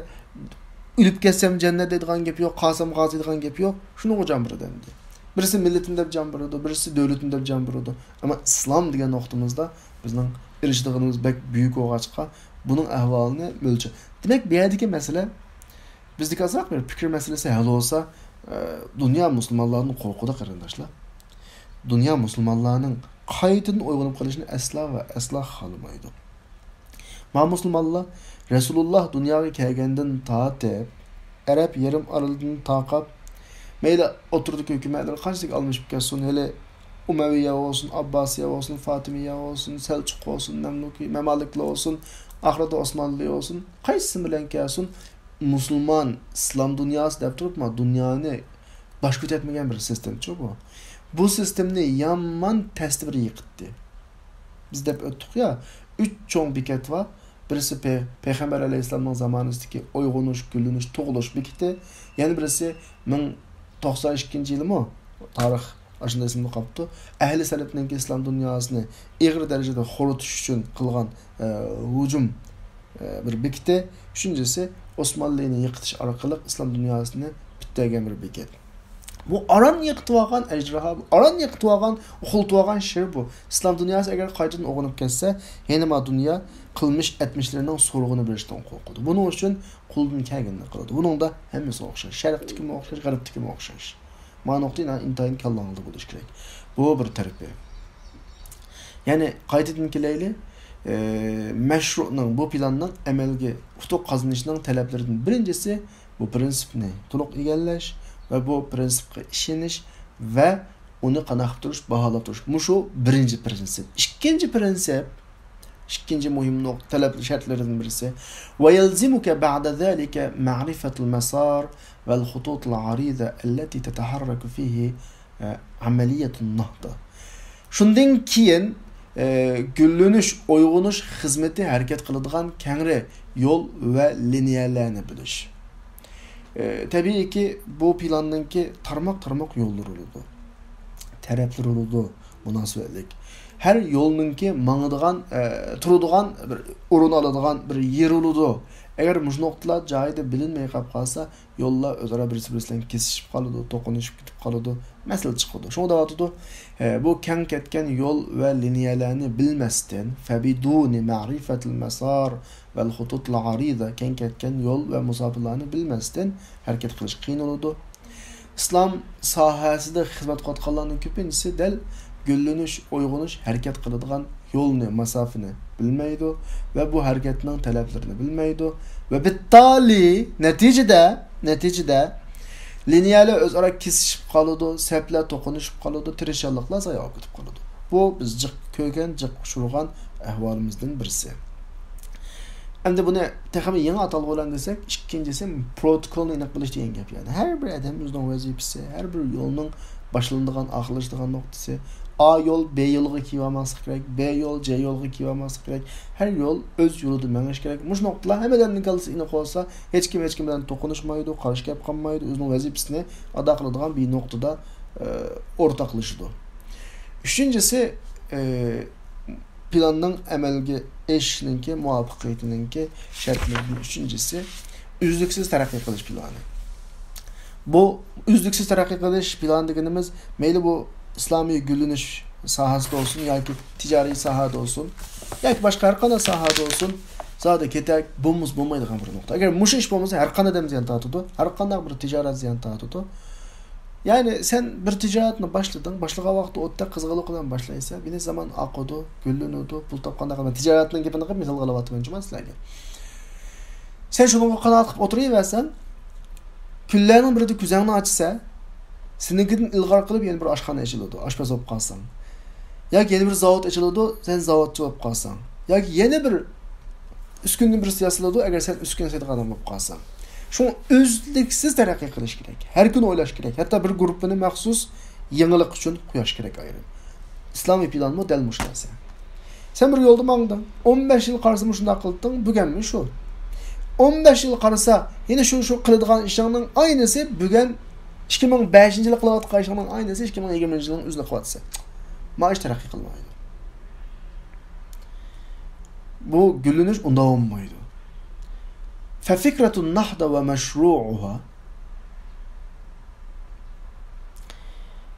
ئۆلۈپ كەتسەم جەننەت دەيدىغان گېپى يوق، قالسام غازى دەيدىغان گېپى يوق. شۇنىڭغا جان بېرىدۇ ئەمدى. بىرسى مىللىتىم دەپ جان بېرىدۇ، بىرسى دۆلىتىم دەپ جان بېرىدۇ. ئەمما ئىسلام دېگەن نۇقتىمىزدا بىزنىڭ ئېرىشىدىغىنىمىز بەك بۈيۈك بولغاچقا، بۇنىڭ ئەھۋالىنى مۆلچەر. دېمەك، بۇ يەردىكى مەسىلە، بىزدىكى ئازراق بىر پىكىر مەسىلىسى ھەل بولسا، ئە، دۇنيا مۇسۇلمانلارنىڭ قورقىدۇ، قېرىنداشلار. دۇنيا مۇسۇلمانلارنىڭ قايتىدىن ئويغىنىپ قېلىشىنى ئەسلا ۋە ئەسلا خالىمايدۇ. ما مۇسۇلمانلار رەسۇلۇللا دۇنياغا كەلگەندىن تارتىپ، ئەرەب يېرىم ئارىلىدىن تارقاپ، مەيلى ئوتتۇرىدىكى ھۆكۈمەتلەر قانچىلىك ئالمىشىپ كەتسۇن، ھېلى ئۇمەۋىيە بولسۇن، ئابباسىيە بولسۇن، فاتىمىيە بولسۇن، سەلچۇق بولسۇن، مەملۇكى، مەمالىكلار بولسۇن، ئاخىرىدا ئوسمانلى بولسۇن، قايسىسى بىلەن كەلسۇن، مۇسۇلمان، ئىسلام دۇنياسى دەپ تۇرۇپمۇ، دۇنيانى باش كۆتەرتمىگەن بىر سىستېمچۇ بۇ. بۇ سىستېمنى يامان تەستە بىر يىقىتتى. بىز دەپ ئۆتتۇق يا، ئۈچ چوڭ بېكەت بار. بىرسى پەي-، پەيغەمبەر ئەلەيھىسسالامنىڭ زامانىسىدىكى ئويغىنىش، گۈللىنىش، تۇغۇلۇش بېكىتى. يەنە بىرسى مىڭ توقسان ئىككىنچى يىلىمۇ، تارىخ ئاشۇنداق ئېسىمدە قاپتۇ. ئەھلى سەلەفنىڭكى ئىسلام دۇنياسىنى ئېغىر دەرىجىدە خورىتىش ئۈچۈن قىلغان، ئە، ھۇجۇم، ئە، بىر بېكىتى. ئۈچىنچىسى، ئوسمانلىنى يىقىتىش ئارقىلىق ئىسلام دۇنياسىنى پۈتتۈرگەن بىر بېكەت. بۇ ئاران يىقىتىۋالغان ئەجدىھا، بۇ ئاران يىقىتىۋالغان، ئۇخلىتىۋالغان شىر بۇ. ئىسلام دۇنياسى ئەگەر قايتىدىن ئويغىنىپ كەتسە، يەنە ما دۇنيا قىلمىش ئەتمىشلىرىنىڭ سورىقىنى بېرىشتىن قورقىدۇ. بۇنىڭ ئۈچۈن قولىدىن كەلگىنىنى قىلىدۇ. بۇنىڭدا ھەممىسى ئوخشاش. شەرقتىكىمۇ ئوخشاش، غەربتىكىمۇ ئوخشاش. مانا نۇقتا ئىنتايىن كاللاڭلاردا بولۇشى كېرەك. بۇ بىر تەرىپى. يەنى قايتىدىن كېلەيلى، ئە، مەشرۇئنىڭ، بۇ پىلاننىڭ ئەمەلگە ئۇتۇق قازىنىشنىڭ تەلەپلىرىدىن بىرىنچىسى، بۇ پىرىنسىپنى تولۇق ئىگىلەش ۋە بۇ پىرىنسىپقا ئىشىنىش ۋە ئۇنى قانداق قىلىپ تۇرۇش، باھالاپ تۇرۇش. مۇشۇ بىرىنچى پىرىنسىپ. ئىككىنچى پىرىنسىپ، ئىككىنچى مۇھىم نۇقتا، تەلەپ شەرتلىرىدىن بىرسى. ويلزمك بعد ذلك معرفة المسار والخطوط العريضة التي تتحرك فيه، ئە، عملية النهضة. شۇندىن كېيىن، ئە، گۈللىنىش، ئويغىنىش خىزمىتى ھەرىكەت قىلىدىغان كەڭرى يول ۋە لىنىيەلەرنى بىلىش. ئە، تەبىئىيكى، بۇ پىلاننىڭكى تارماق-تارماق يوللىرى بولىدۇ، تەرەپلىرى بولىدۇ، مۇناسىۋەتلىك. ھەر يولنىڭكى ماڭىدىغان، ئە، تۇرىدىغان بىر ئورۇن ئالىدىغان بىر يېرى بولىدۇ. ئەگەر مۇشۇ نۇقتىلار جايىدا بىلىنمەي قاپ قالسا، يوللار ئۆزئارا بىرسى بىرسى بىلەن كېسىشىپ قالىدۇ، توقۇنۇشۇپ كېتىپ قالىدۇ، مەسىلە چىقىدۇ. شۇڭا دەۋاتىدۇ، ئە، بۇ كەڭ كەتكەن يول ۋە لىنىيەلەرنى بىلمەستىن، فبدون معرفة المسار والخطوط العريضة، كەڭ كەتكەن يول ۋە مۇساپىلارنى بىلمەستىن ھەرىكەت قىلىش قىيىن بولىدۇ. ئىسلام ساھەسىدە خىزمەت قىلىۋاتقانلارنىڭ كۆپىنچىسى دەل گۈللىنىش، ئويغىنىش، ھەرىكەت قىلىدىغان يولنى، ماسافىنى بىلمەيدۇ ۋە بۇ ھەرىكەتنىڭ تەلەپلىرىنى بىلمەيدۇ ۋە بىتتالى نەتىجىدە، نەتىجىدە لىنىيەلەر ئۆزئارا كېسىشىپ قالىدۇ، سەپلەر توقۇنۇشۇپ قالىدۇ، تىرىشچانلىقلار زايە بولۇپ كېتىپ قالىدۇ. بۇ بىز جىق كۆرگەن، جىق ئۇچرىغان ئەھۋالىمىزدىن بىرسى. ئەمدى بۇنى تېخىمۇ يېڭى ئاتالغۇ بىلەن دېسەك، ئىككىنچىسى پروتوكولنى ئېنىق بىلىش دېگەن گەپ. يەنى ھەر بىر ئادەم ئۆزىنىڭ ۋەزىپىسى، ھەر بىر يولنىڭ باشلىنىدىغان، ئاخىرلىشىدىغان نۇقتىسى، ئا يول بې يولىغا كېلىۋالماسلىق كېرەك، بې يول جې يولىغا كېلىۋالماسلىق كېرەك. ھەر يول ئۆز يولىدا مېڭىش كېرەك. مۇشۇ نۇقتىلار ھەممە ئادەمنىڭ كاللىسىدا ئېنىق بولسا، ھېچكىم ھېچكىم بىلەن توقۇنۇشمايدۇ، قارشى گەپ قىلمايدۇ، ئۆزىنىڭ ۋەزىپىسىنى ئادا قىلىدىغان بىر نۇقتىدا، ئە، ئورتاقلىشىدۇ. ئۈچىنچىسى، ئە، پىلاننىڭ ئەمەلگە ئېشىشىنىڭكى، مۇۋەپپەقىيىتىنىڭكى شەرتلىرىدىن ئۈچىنچىسى، ئۈزلۈكسىز تەرەققىي قىلىش پىلانى. بۇ ئۈزلۈكسىز تەرەققىي قىلىش پىلانى دېگىنىمىز، مەيلى بۇ ئىسلامىي گۈللىنىش ساھەسىدە بولسۇن ياكى تىجارىي ساھەدە بولسۇن، ياكى باشقا ھەر قانداق ساھەدە بولسۇن، زادى كېتەك بولمىسا بولمايدىغان بىر نۇقتا. ئەگەر مۇشۇ ئىش بولمىسا، ھەر قانداق ئادەم زىيان تارتىدۇ، ھەر قانداق بىر تىجارەت زىيان تارتىدۇ. يەنى سەن بىر تىجارەتنى باشلىدىڭ، باشلىغان ۋاقىتتا ئوتتەك قىزغىنلىق بىلەن باشلايسەن، بىلىسەن زامان ئاقىدۇ، گۈللىنىدۇ، پۇل تاپقانداق قىلىمەن. تىجارەتنىڭ گېپىنى قىلىپ مىسال قىلىۋاتىمەن جۇما سىلەرگە. سەن شۇنىڭغا قانائەت قىلىپ ئولتۇرۇۋەرسەڭ، كۈنلەرنىڭ بىرىدە كۆزۈڭنى ئاچىسەن، سېنىڭكىدىن ئىلغار قىلىپ يەنە بىر ئاشخانا ئېچىلىدۇ، ئاشپەز بولۇپ قالساڭ. ياكى يەنە بىر زاۋۇت ئېچىلىدۇ، سەن زاۋۇتچى بولۇپ قالساڭ. ياكى يەنە بىر ئۈسكۈنىدىن بىرسى ياسىلىدۇ، ئەگەر سەن ئۈسكۈنە سېتىدىغان ئادەم بولۇپ قالساڭ. شۇڭا ئۈزلۈكسىز تەرەققىي قىلىش كېرەك. ھەر كۈنى ئويلاش كېرەك. ھەتتا بىر گۇرۇپپىنى مەخسۇس يېڭىلىق ئۈچۈن قويۇش كېرەك ئايرىم. ئىسلامىي پىلانمۇ دەل مۇشۇ نەرسە. سەن بىر يولدا ماڭدىڭ. ئون بەش يىل قارىسا مۇشۇنداق قىلدىڭ، بۈگۈنمۇ شۇ. ئون بەش يىل قارىسا، يەنە شۇ، شۇ قىلىدىغان ئىشىڭنىڭ ئاينىسى بۈگۈن ئىككى مىڭ بەشىنچى يىلى قىلىۋاتقان ئىشىڭنىڭ ئاينىسى ئىككى مىڭ يىگىرمىنچى يىلنىڭ ئۆزىدە قىلىۋاتىسەن. ما ئىش تەرەققىي قىلمايدۇ. بۇ گۈللىنىش ئۇنداق بولمايدۇ. ففكرة النهضة ومشروعها.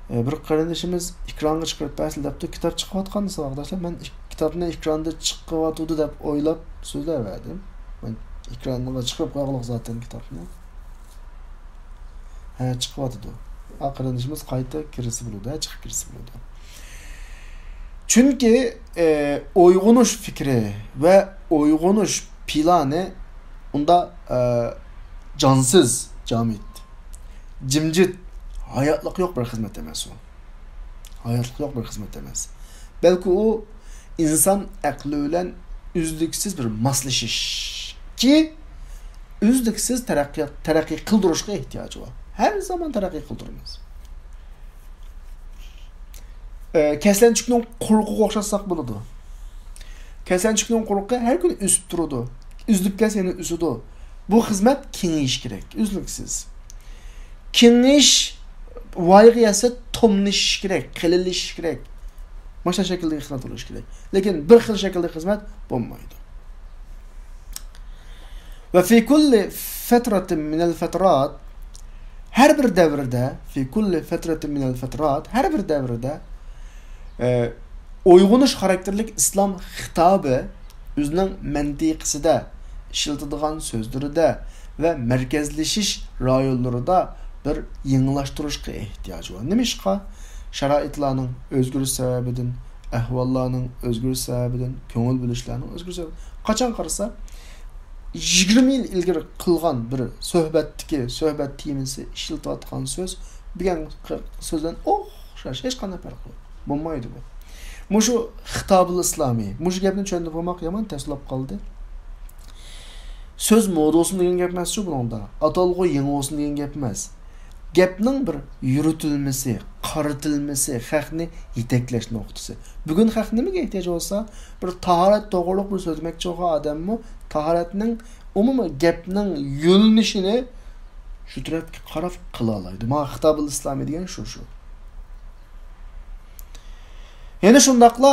ئە، بىر قېرىندىشىمىز ئېكرانغا چىقىرىپ بەرسە دەپتۇ، كىتاب چىقىۋاتقان ساۋاقداشلار. مەن ئىك-، كىتابنى ئېكراندا چىقىۋاتىدۇ دەپ ئويلاپ سۆزلەۋەردىم. مەن ئېكرانغا چىقىرىپ قويغۇلۇق زاتەن كىتابنى. ھە، چىقىۋاتىدۇ. ئا، قېرىندىشىمىز قايتا كىرسە بولىدۇ، ھە، چىقىپ كىرسە بولىدۇ. چۈنكى، ئە، ئويغىنىش فىكرى ۋە ئويغىنىش پىلانى ئۇندا، ئە، جانسىز، جامىت، جىمجىت، ھاياتلىق يوق بىر خىزمەت ئەمەس ئۇ. ھاياتلىق يوق بىر خىزمەت ئەمەس. بەلكى ئۇ ئىنسان ئەقلى بىلەن ئۈزلۈكسىز بىر ماسلىشىشكى، ئۈزلۈكسىز تەرەققىيات، تەرەققىي قىلدۇرۇشقا ئېھتىياجى بار. ھەر زامان تەرەققىي قىلدۇرىمىز. ئە، كەسلەنچۈكنىڭ قۇرۇقىغا ئوخشاتساق بولىدۇ. كەسلەنچۈكنىڭ قۇرۇقى ھەر كۈنى ئۆسۈپ تۇرىدۇ. ئۈزۈلۈپ كەتسە يەنە ئۆسىدۇ. بۇ خىزمەت كېڭىيىش كېرەك، ئۈزلۈكسىز. كېڭىيىش ۋايىغا يەتسە توملىشىش كېرەك، قېلىنلىشىش كېرەك. مانا شۇ شەكىلدىكى خىزمەت بولۇشى كېرەك. لېكىن بىر خىل شەكىلدىكى خىزمەت بولمايدۇ. وفي كل فترة من الفترات، ھەر بىر دەۋردە، في كل فترة من الفترات، ھەر بىر دەۋردە، ئە، ئويغىنىش خاراكتېرلىك ئىسلام خىتابى ئۆزىنىڭ مەنتىقىسىدە، ئىشلىتىدىغان سۆزلىرىدە ۋە مەركەزلىشىش رايونلىرىدا بىر يېڭىلاشتۇرۇشقا ئېھتىياجى بار. نېمىشقا؟ شارائىتلارنىڭ ئۆزگىرىش سەۋەبىدىن، ئەھۋاللارنىڭ ئۆزگىرىش سەۋەبىدىن، كۆڭۈل بۆلۈشلەرنىڭ ئۆزگىرىش سەۋەبىدىن. قاچان قارىسا، يىگىرمە يىل ئىلگىرى قىلغان بىر سۆھبەتتىكى سۆھبەت تېمىسى، ئىشلىتىۋاتقان سۆز بۈگۈنكى سۆز بىلەن ئوخشاش، ھېچقانداق پەرقى يوق. بولمايدۇ بۇ. مۇشۇ خىتابىل ئىسلامىي، مۇشۇ گەپنى چۈشەندۈرۈپ بولماق يامان تەسلەپ قالدى. سۆز مودا بولسۇن دېگەن گەپ ئەمەسچۇ بۇنىڭدا. ئاتالغۇ يېڭى بولسۇن دېگەن گەپ ئەمەس. گەپنىڭ بىر يۈرۈتۈلمىسى، قارىتىلمىسى، خەقنى يېتەكلەش نۇقتىسى. بۈگۈن خەق نېمىگە ئېھتىياج بولسا، بىر تاھارەت توغرۇلۇق بىر سۆزلىمەكچى بولغان ئادەممۇ تاھارەتنىڭ، ئومۇمەن گەپنىڭ يۆنىلىشىنى شۇ تەرەپكە قاراپ قىلالايدۇ. مانا خىتابىل ئىسلامىي دېگەن شۇ، شۇ. يەنە شۇنداقلا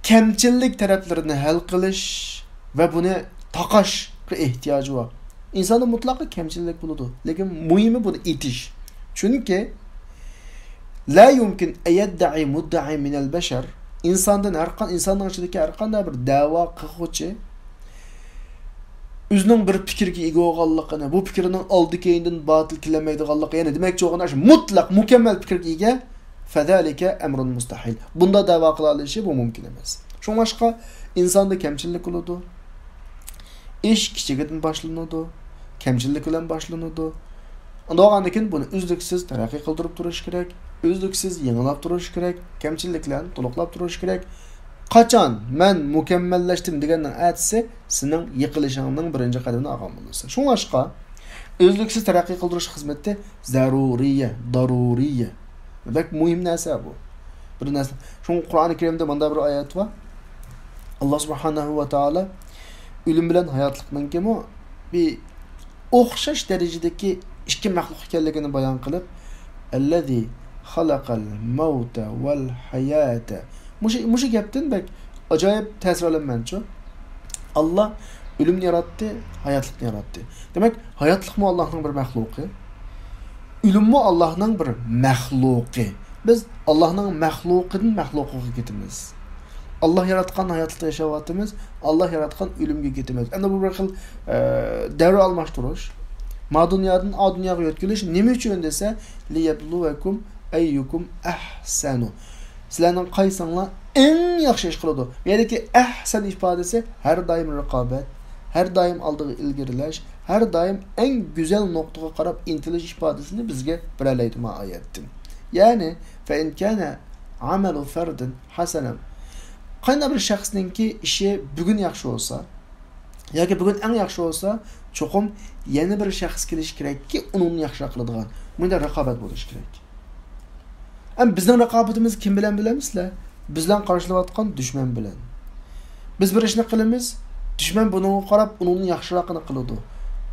كەمچىللىك تەرەپلىرىنى ھەل قىلىش ۋە بۇنى تاقاشقا ئېھتىياجى بار. ئىنساندا مۇتلەقا كەمچىللىك بولىدۇ، لېكىن مۇھىمى بۇنى ئېيتىش. چۈنكى لا يمكن أن يدعي مدعي من البشر، ئىنساندىن ھەر قان-، ئىنساننىڭ ئىچىدىكى ھەر قانداق بىر دەۋا قىلغۇچى ئۆزىنىڭ بىر پىكىرگە ئىگە بولغانلىقىنى، بۇ پىكرىنىڭ ئالدى كەينىدىن باتىل كېلەلمەيدىغانلىقى، يەنى دېمەكچى بولغىنى ئاشۇ مۇتلەق مۇكەممەل پىكىرگە ئىگە، فذلك أمر مستحيل. بۇنداق دەۋا قىلالىشى بۇ مۇمكىن ئەمەس. شۇڭلاشقا ئىنساندا كەمچىللىك بولىدۇ. ئىش كىچىكىدىن باشلىنىدۇ، كەمچىللىك بىلەن باشلىنىدۇ. ئۇنداق بولغاندىن كېيىن بۇنى ئۈزلۈكسىز تەرەققىي قىلدۇرۇپ تۇرۇش كېرەك، ئۈزلۈكسىز يېڭىلاپ تۇرۇش كېرەك، كەمچىلىكلەرنى تولۇقلاپ تۇرۇش كېرەك. قاچان مەن مۇكەممەللەشتىم دېگەننىڭ ئەتىسى سېنىڭ يىقىلىشىڭنىڭ بىرىنچى قەدىمىنى ئالغان بولىسەن. شۇڭلاشقا ئۈزلۈكسىز تەرەققىي قىلدۇرۇش خىزمىتى زەرۇرىيە، دارۇرىيە. بەك مۇھىم نەرسە بۇ. بىر نەرسە. شۇڭا قۇرئانى كەرىمدە مۇنداق بىر ئايەت بار. ئاللا سۇبھانەھۇ ۋە تائالا ئۆلۈم بىلەن ھاياتلىقنىڭكىمۇ بىر ئوخشاش دەرىجىدىكى ئىككى مەخلۇق ئىكەنلىكىنى بايان قىلىپ، ئەللەزى خەلەقەل مەۋتە ۋەل ھاياتە. مۇشۇ، مۇشۇ گەپتىن بەك ئاجايىپ تەسىر ئالىمەنچۇ. ئاللا ئۆلۈمنى ياراتتى، ھاياتلىقنى ياراتتى. دېمەك، ھاياتلىقمۇ ئاللانىڭ بىر مەخلۇقى، ئۆلۈممۇ ئاللانىڭ بىر مەخلۇقى. بىز ئاللانىڭ مەخلۇقىدىن مەخلۇقىغا كېتىمىز. ئاللا ياراتقان ھاياتلىقتا ياشاۋاتىمىز، ئاللا ياراتقان ئۆلۈمگە كېتىمىز. ئەمدى بۇ بىر خىل، ئە، دەۋر ئالماشتۇرۇش. ما دۇنيادىن ئا دۇنياغا يۆتكىلىش. نېمە ئۈچۈن دېسە، لىيەبلۇۋەكۇم ئەييۇكۇم ئەھسەنۇ. سىلەرنىڭ قايسىڭلار ئەڭ ياخشى ئىش قىلىدۇ؟ بۇ يەردىكى ئەھسەن ئىپادىسى ھەر دائىم رىقابەت، ھەر دائىم ئالدىغا ئىلگىرىلەش، ھەر دائىم ئەڭ گۈزەل نۇقتىغا قاراپ ئىنتىلىش ئىپادىسىنى بىزگە بېرەلەيدۇ ما ئايەتتىن. يەنى، فەئىن كانە ئەمەلۇ فەردىن ھەسەنەن. قانداق بىر شەخسنىڭكى ئىشى بۈگۈن ياخشى بولسا، ياكى بۈگۈن ئەڭ ياخشى بولسا، چوقۇم يەنە بىر شەخس كېلىشى كېرەككى، ئۇنىڭدىن ياخشىراق قىلىدىغان. بۇنداق رىقابەت بولۇشى كېرەك. ئەمما بىزنىڭ رىقابىتىمىز كىم بىلەن بىلەمسىلەر؟ بىز بىلەن قارشىلىۋاتقان دۈشمەن بىلەن. بىز بىر ئىشنى قىلىمىز، دۈشمەن بۇنىڭغا قاراپ ئۇنىڭدىن ياخشىراقىنى قىلىدۇ.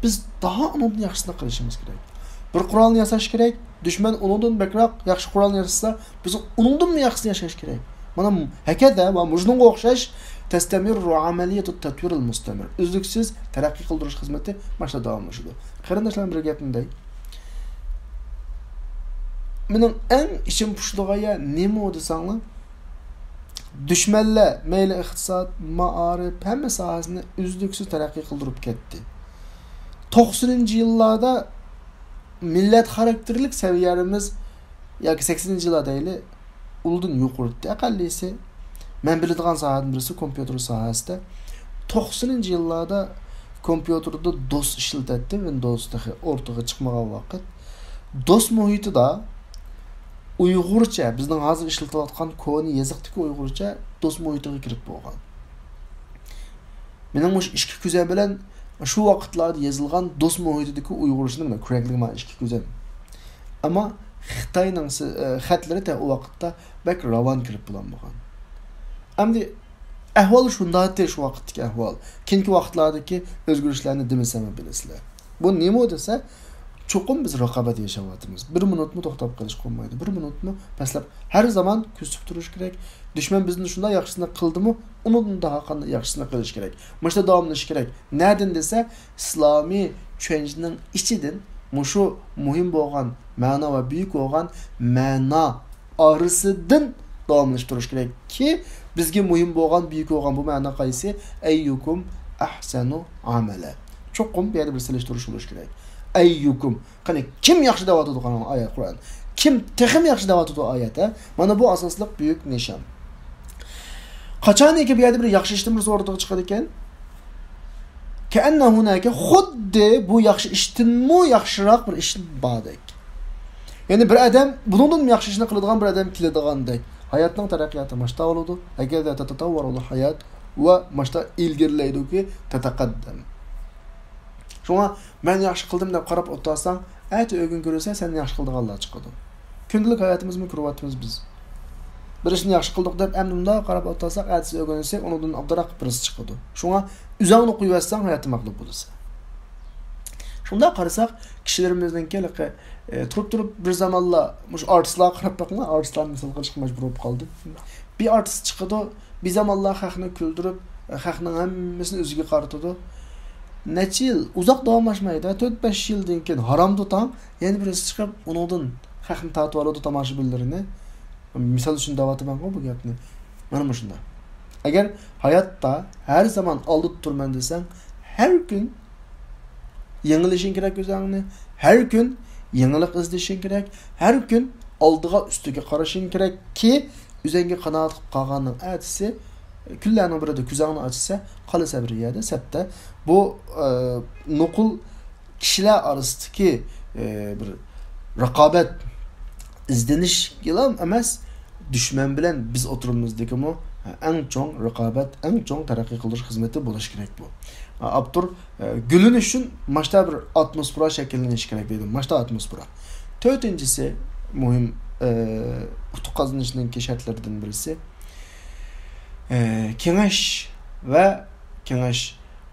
بىز داۋاملىق ئۇنىڭدىن ياخشىسىنى قىلىشىمىز كېرەك. بىر قورالنى ياساش كېرەك، دۈشمەن ئۇنىڭدىن بەكرەك ياخشى قورالنى ياسىسا، بىز ئۇنىڭدىنمۇ ياخشىسىنى ياساش كېرەك. مانا ھەكەزا ۋە مۇشۇنىڭغا ئوخشاش تەستەمىررۇ ئەمەلىيەتۇ تەتۋىرىل مۇستەمىر. ئۈزلۈكسىز تەرەققىي قىلدۇرۇش خىزمىتى ماشۇنداق داۋاملىشىدۇ. قېرىنداشلار، بىر گەپنى دەي. مېنىڭ ئەڭ ئىچىم پۇشىدىغان يەر نېمە دېسەڭلار، دۈشمەنلەر مەيلى ئىقتىساد، مائارىپ، ھەممە ساھەسىنى ئۈزلۈكسىز تەرەققىي قىلدۇرۇپ كەتتى. توقسىنىنچى يىللاردا مىللەت خاراكتېرلىك سەۋىيەمىز ياكى سەكسىنىنچى يىللار دەيلى، ئۇلدىن يۇقىرىدى. ئەقەللىسى مەن بىلىدىغان ساھەدىن بىرسى كومپيۇتېر ساھەسىدە. توقسىنىنچى يىللاردا كومپيۇتېردا دوس ئىشلىتەتتى، ۋىندوۋس تېخى ئورتىغا چىقمىغان ۋاقىت. دوس مۇھىتىدا ئۇيغۇرچە، بىزنىڭ ھازىر ئىشلىتىۋاتقان كونا يېزىقتىكى ئۇيغۇرچە دوس مۇھىتىغا كىرىپ بولغان. مېنىڭ مۇشۇ ئىككى كۆزەم بىلەن شۇ ۋاقىتلاردا يېزىلغان دوس مۇھىتىدىكى ئۇيغۇرچىنى مانا كۆرەكلىك مانا ئىككى كۆزەم. ئەمما خىتاينىڭ سى-، ئە، خەتلىرى تە ئۇ ۋاقىتتا بەك راۋان كىرىپ بولالمىغان. ئەمدى ئەھۋال شۇنداق ئىدى، شۇ ۋاقىتتىكى ئەھۋال. كېيىنكى ۋاقىتلاردىكى ئۆزگىرىشلەرنى دېمىسەممۇ بىلىسىلەر. بۇ نېمە دېسە، چوقۇم بىز رىقابەت ياشاۋاتىمىز. بىر مىنۇتمۇ توختاپ قېلىشقا بولمايدۇ. بىر مىنۇتمۇ پەسلەپ، ھەر زامان كۆزىتىپ تۇرۇش كېرەك. دۈشمەن بىزنى شۇنداق ياخشىسىنى قىلدىمۇ، ئۇنىڭدىن تېخى قانداق ياخشىسىنى قىلىش كېرەك. مۇشۇنداق داۋاملىشىش كېرەك. نەدىن دېسە، ئىسلامىي چۈشەنچىنىڭ ئىچىدىن مۇشۇ مۇھىم بولغان مەنا ۋە بۈيۈك بولغان مەنا ئارىسىدىن داۋاملىشىپ تۇرۇش كېرەككى، بىزگە مۇھىم بولغان، بۈيۈك بولغان بۇ مەنا قايسى؟ ئەييۇكۇم ئەھسەنۇ ئەمەلە. چوقۇم بۇ يەردە بىر سېلىشتۇرۇش بولۇشى كېرەك. ئەييۇكۇم. قېنى، كىم ياخشى دەۋاتىدۇ قاراڭ ئايەت قۇرئان؟ كىم تېخىمۇ ياخشى دەۋاتىدۇ ئايەت، ھە؟ مانا بۇ ئاساسلىق بۈيۈك نىشان. قاچانكى بۇ يەردە بىر ياخشى ئىشتىن بىرسى ئوتتۇرىغا چىقىدىكەن، كەئەننە ھۇناكە، خۇددى بۇ ياخشى ئىشتىنمۇ ياخشىراق بىر ئىش باردەك. يەنى بىر ئادەم بۇنىڭدىنمۇ ياخشى ئىشنى قىلىدىغان بىر ئادەم كېلىدىغاندەك. ھاياتنىڭ تەرەققىياتى ماشتا بولىدۇ. ھەكەزا تەتەتەۋۋەرۇل ھايات ۋە ماشتا ئىلگىرىلەيدۇكى تەتەقەددەم. شۇڭا مەن ياخشى قىلدىم دەپ قاراپ ئولتۇرساڭ، ئەتە ئۆگۈن كۆرۈرسەن، سەندىن ياخشى قىلىدىغانلار چىقىدۇ. كۈندىلىك ھاياتىمىزمۇ كۆرۈۋاتىمىز بىز. بىر ئىشنى ياخشى قىلدۇق دەپ ئەمدى مۇنداق قاراپ ئولتۇرساق، ئەتىسى ئۆگۈنسەك ئۇنىڭدىن ئابدۇراق بىرسى چىقىدۇ. شۇڭا ئۆزۈڭنى قويۇۋەتسەڭ ھاياتتا مەغلۇپ بولىسەن. شۇنداق قارىساق، كىشىلىرىمىزنىڭكى ھېلىقى، ئە، تۇرۇپ تۇرۇپ بىر زامانلار مۇشۇ ئارتىسلارغا قاراپ باقىڭلار، ئارتىسلارنى مىسال قىلىشقا مەجبۇر بولۇپ قالدىم. بىر ئارتىس چىقىدۇ، بىر زامانلار خەقنى كۈلدۈرۈپ، خەقنىڭ ھەممىسىنى ئۆزىگە قارىتىدۇ. نەچچە يىل، ئۇزاق داۋاملاشمايدۇ، تۆت-بەش يىلدىن كېيىن ھارامدۇ تاڭ، يەنە بىرسى چىقىپ، ئۇنىڭدىن خەقنى تارتىۋالىدۇ، تاماشىبىنلىرىنى. مىسال ئۈچۈن دەۋاتىمەنغۇ بۇ گەپنى. مانا مۇشۇنداق. ئەگەر ھاياتتا ھەر زامان ئالدىدا تۇرىمەن دېسەڭ، ھەر كۈن يېڭىلىشىڭ كېرەك ئۆزۈڭنى، ھەر كۈن يېڭىلىق ئىزدىشىڭ كېرەك، ھەر كۈن ئالدىغا، ئۈستىگە قارىشىڭ كېرەككى، ئۆزۈڭگە قانائەت قىلىپ قالغاننىڭ ئەتىسى، كۈنلەرنىڭ بىرىدە كۆزۈڭنى ئاچىسەن، قالىسەن بىر يەردە، سەپتە. بۇ، ئە، نوقۇل كىشىلەر ئارىسىدىكى ئى، بىر رىقابەت، ئىزدىنىشلا ئەمەس، دۈشمەن بىلەن بىز ئوتتۇرىمىزدىكىمۇ ئەڭ چوڭ رىقابەت، ئەڭ چوڭ تەرەققىي قىلدۇرۇش خىزمىتى بولۇشى كېرەك بۇ. ئاپتور، ئى، گۈللىنىش ئۈچۈن ماشتا بىر ئاتموسفېرا شەكىللىنىشى كېرەك دەيدۇ. ماشتا ئاتموسفېرا. تۆتىنچىسى مۇھىم، ئى، ئۇتۇق قازىنىشنىڭكى شەرتلىرىدىن بىرسى، ئى، كېڭەش ۋە كېڭەش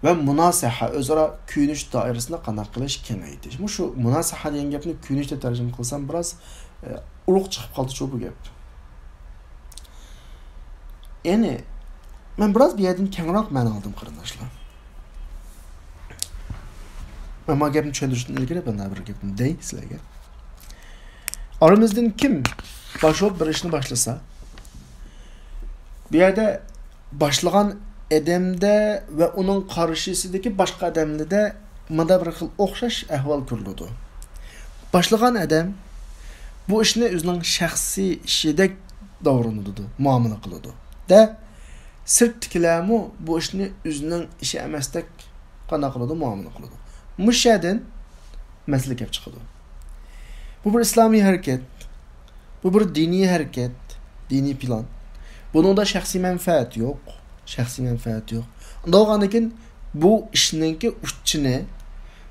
ۋە مۇناسىھە، ئۆزئارا كۆيۈنۈش دائىرىسىنى قانداق قىلىش، كېڭەيتىش. مۇشۇ مۇناسىھە دېگەن گەپنى كۆيۈنۈش دەپ تەرجىمە قىلسام، بىراز، ئە، ئۇرۇق چىقىپ قالدىچۇ بۇ گەپ. يەنى، مەن بىراز بۇ يەردىن كەڭرەك مەنە ئالدىم، قېرىنداشلار. مەن ما گەپنى چۈشەندۈرۈشتىن ئىلگىرى، مەن بىر گەپنى دەي سىلەرگە. ئارىمىزدىن كىم باش بولۇپ بىر ئىشنى باشلىسا، بۇ يەردە باشلىغان ئادەمدە ۋە ئۇنىڭ قارشىسىدىكى باشقا ئادەملەردە مۇندا بىر خىل ئوخشاش ئەھۋال كۆرۈلىدۇ. باشلىغان ئادەم بۇ ئىشنى ئۆزىنىڭ شەخسىي ئىشىدەك داۋرىنىدۇ، مۇئامىلە قىلىدۇ. دە، سىرتتىكىلەرمۇ بۇ ئىشنى ئۆزىنىڭ ئىشى ئەمەستەك قانداق قىلىدۇ، مۇئامىلە قىلىدۇ. مۇشۇ يەردىن مەسىلە كەپ چىقىدۇ. بۇ بىر ئىسلامىي ھەرىكەت، بۇ بىر دىنىي ھەرىكەت، دىنىي پىلان. بۇنىڭدا شەخسىي مەنپەئەت يوق، شەخسىي مەنپەئەت يوق. ئۇنداق بولغاندىن كېيىن بۇ ئىشنىڭكى ئۇچىنى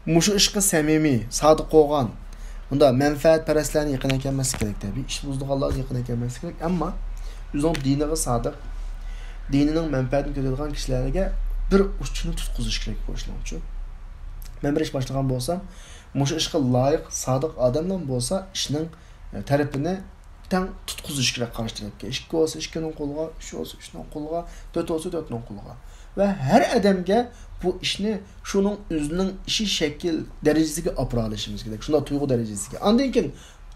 مۇشۇ ئىشقا سەمىمىي، سادىق بولغان، بۇنداق مەنپەئەتپەرەسلەرنى يېقىن ئەكەلمەسلىك كېرەك، تەبىئىي ئىش بۇزىدىغانلارنى يېقىن ئەكەلمەسلىك كېرەك. ئەمما ئۆزىنىڭ دىنىغا سادىق، دىنىنىڭ مەنپەئەتىنى كۆزلەيدىغان كىشىلەرگە بىر ئۇچىنى تۇتقۇزۇش كېرەك بۇ ئىشنىڭ ئۈچۈن. مەن بىر ئىش باشلىغان بولسام، مۇشۇ ئىشقا لايىق، سادىق ئادەملەرمۇ بولسا، ئىشنىڭ، ئە، تەرىپىنى تەڭ تۇتقۇزۇش كېرەك قارشى تەرەپكە. ئىككى بولسا ئىككىنىڭ قولىغا، ئۈچ بولسا ئۈچنىڭ قولىغا، تۆت بولسا تۆتنىڭ قولىغا. ۋە ھەر ئادەمگە بۇ ئىشنى شۇنىڭ ئۆزىنىڭ ئىشى شەكىل دەرىجىسىگە ئاپىرالىشىمىز كېرەك. شۇنداق تۇيغۇ دەرىجىسىگە. ئاندىن كېيىن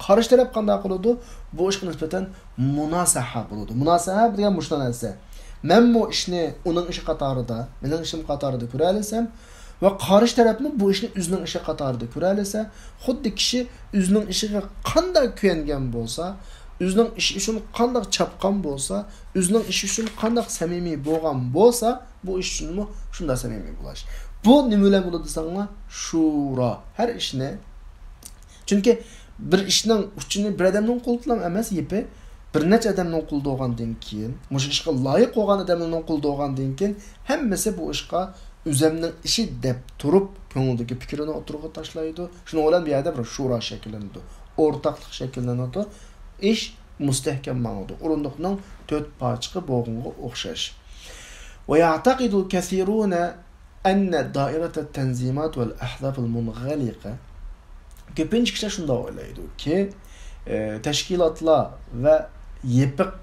قارشى تەرەپ قانداق قىلىدۇ؟ بۇ ئىشقا نىسبەتەن مۇناسىھە بولىدۇ. مۇناسىھە دېگەن مۇشۇنداق نەرسە. مەنمۇ ئىشنى ئۇنىڭ ئىشى قاتارىدا، مېنىڭ ئىشىم قاتارىدا كۆرەلىسەم، ۋە قارشى تەرەپمۇ بۇ ئىشنى ئۆزىنىڭ ئىشى قاتارىدا كۆرەلىسە، خۇددى كىشى ئۆزىنىڭ ئىشىغا قانداق كۆيۈنگەن بولسا، ئۆزىنىڭ ئىشى ئۈچۈن قانداق چاپقان بولسا، ئۆزىنىڭ ئىشى ئۈچۈن قانداق سەمىمىي بولغان بولسا، بۇ ئىش ئۈچۈنمۇ شۇنداق سەمىمىي بولۇش. بۇ نېمە بىلەن بولىدۇ دېسەڭلار، شۇرا. ھەر ئىشنى. چۈنكى بىر ئىشنىڭ ئۇچىنى بىر ئادەمنىڭ قولىدىلا ئەمەس، يىپى بىر نەچچە ئادەمنىڭ قولىدا بولغاندىن كېيىن، مۇشۇ ئىشقا لايىق بولغان ئادەملەرنىڭ قولىدا بولغاندىن كېيىن، ھەممىسى بۇ ئىشقا ئۆزەمنىڭ ئىشى دەپ تۇرۇپ، كۆڭلىدىكى پىكرىنى ئوتتۇرىغا تاشلايدۇ. شۇنىڭ بىلەن بۇ يەردە بىر شۇرا شەكىللىنىدۇ، ئورتاقلىق شەكىللىنىدۇ. ئىش مۇستەھكەم ماڭىدۇ. ئورۇندۇقنىڭ تۆت پاچىقى بولغىنىغا ئوخشاش. ويعتقد الكثيرون أن دائرة التنظيمات والأحزاب المنغلقة. كۆپىنچە كىشىلەر شۇنداق ئويلايدۇكى، ئى، تەشكىلاتلار ۋە يېپىق،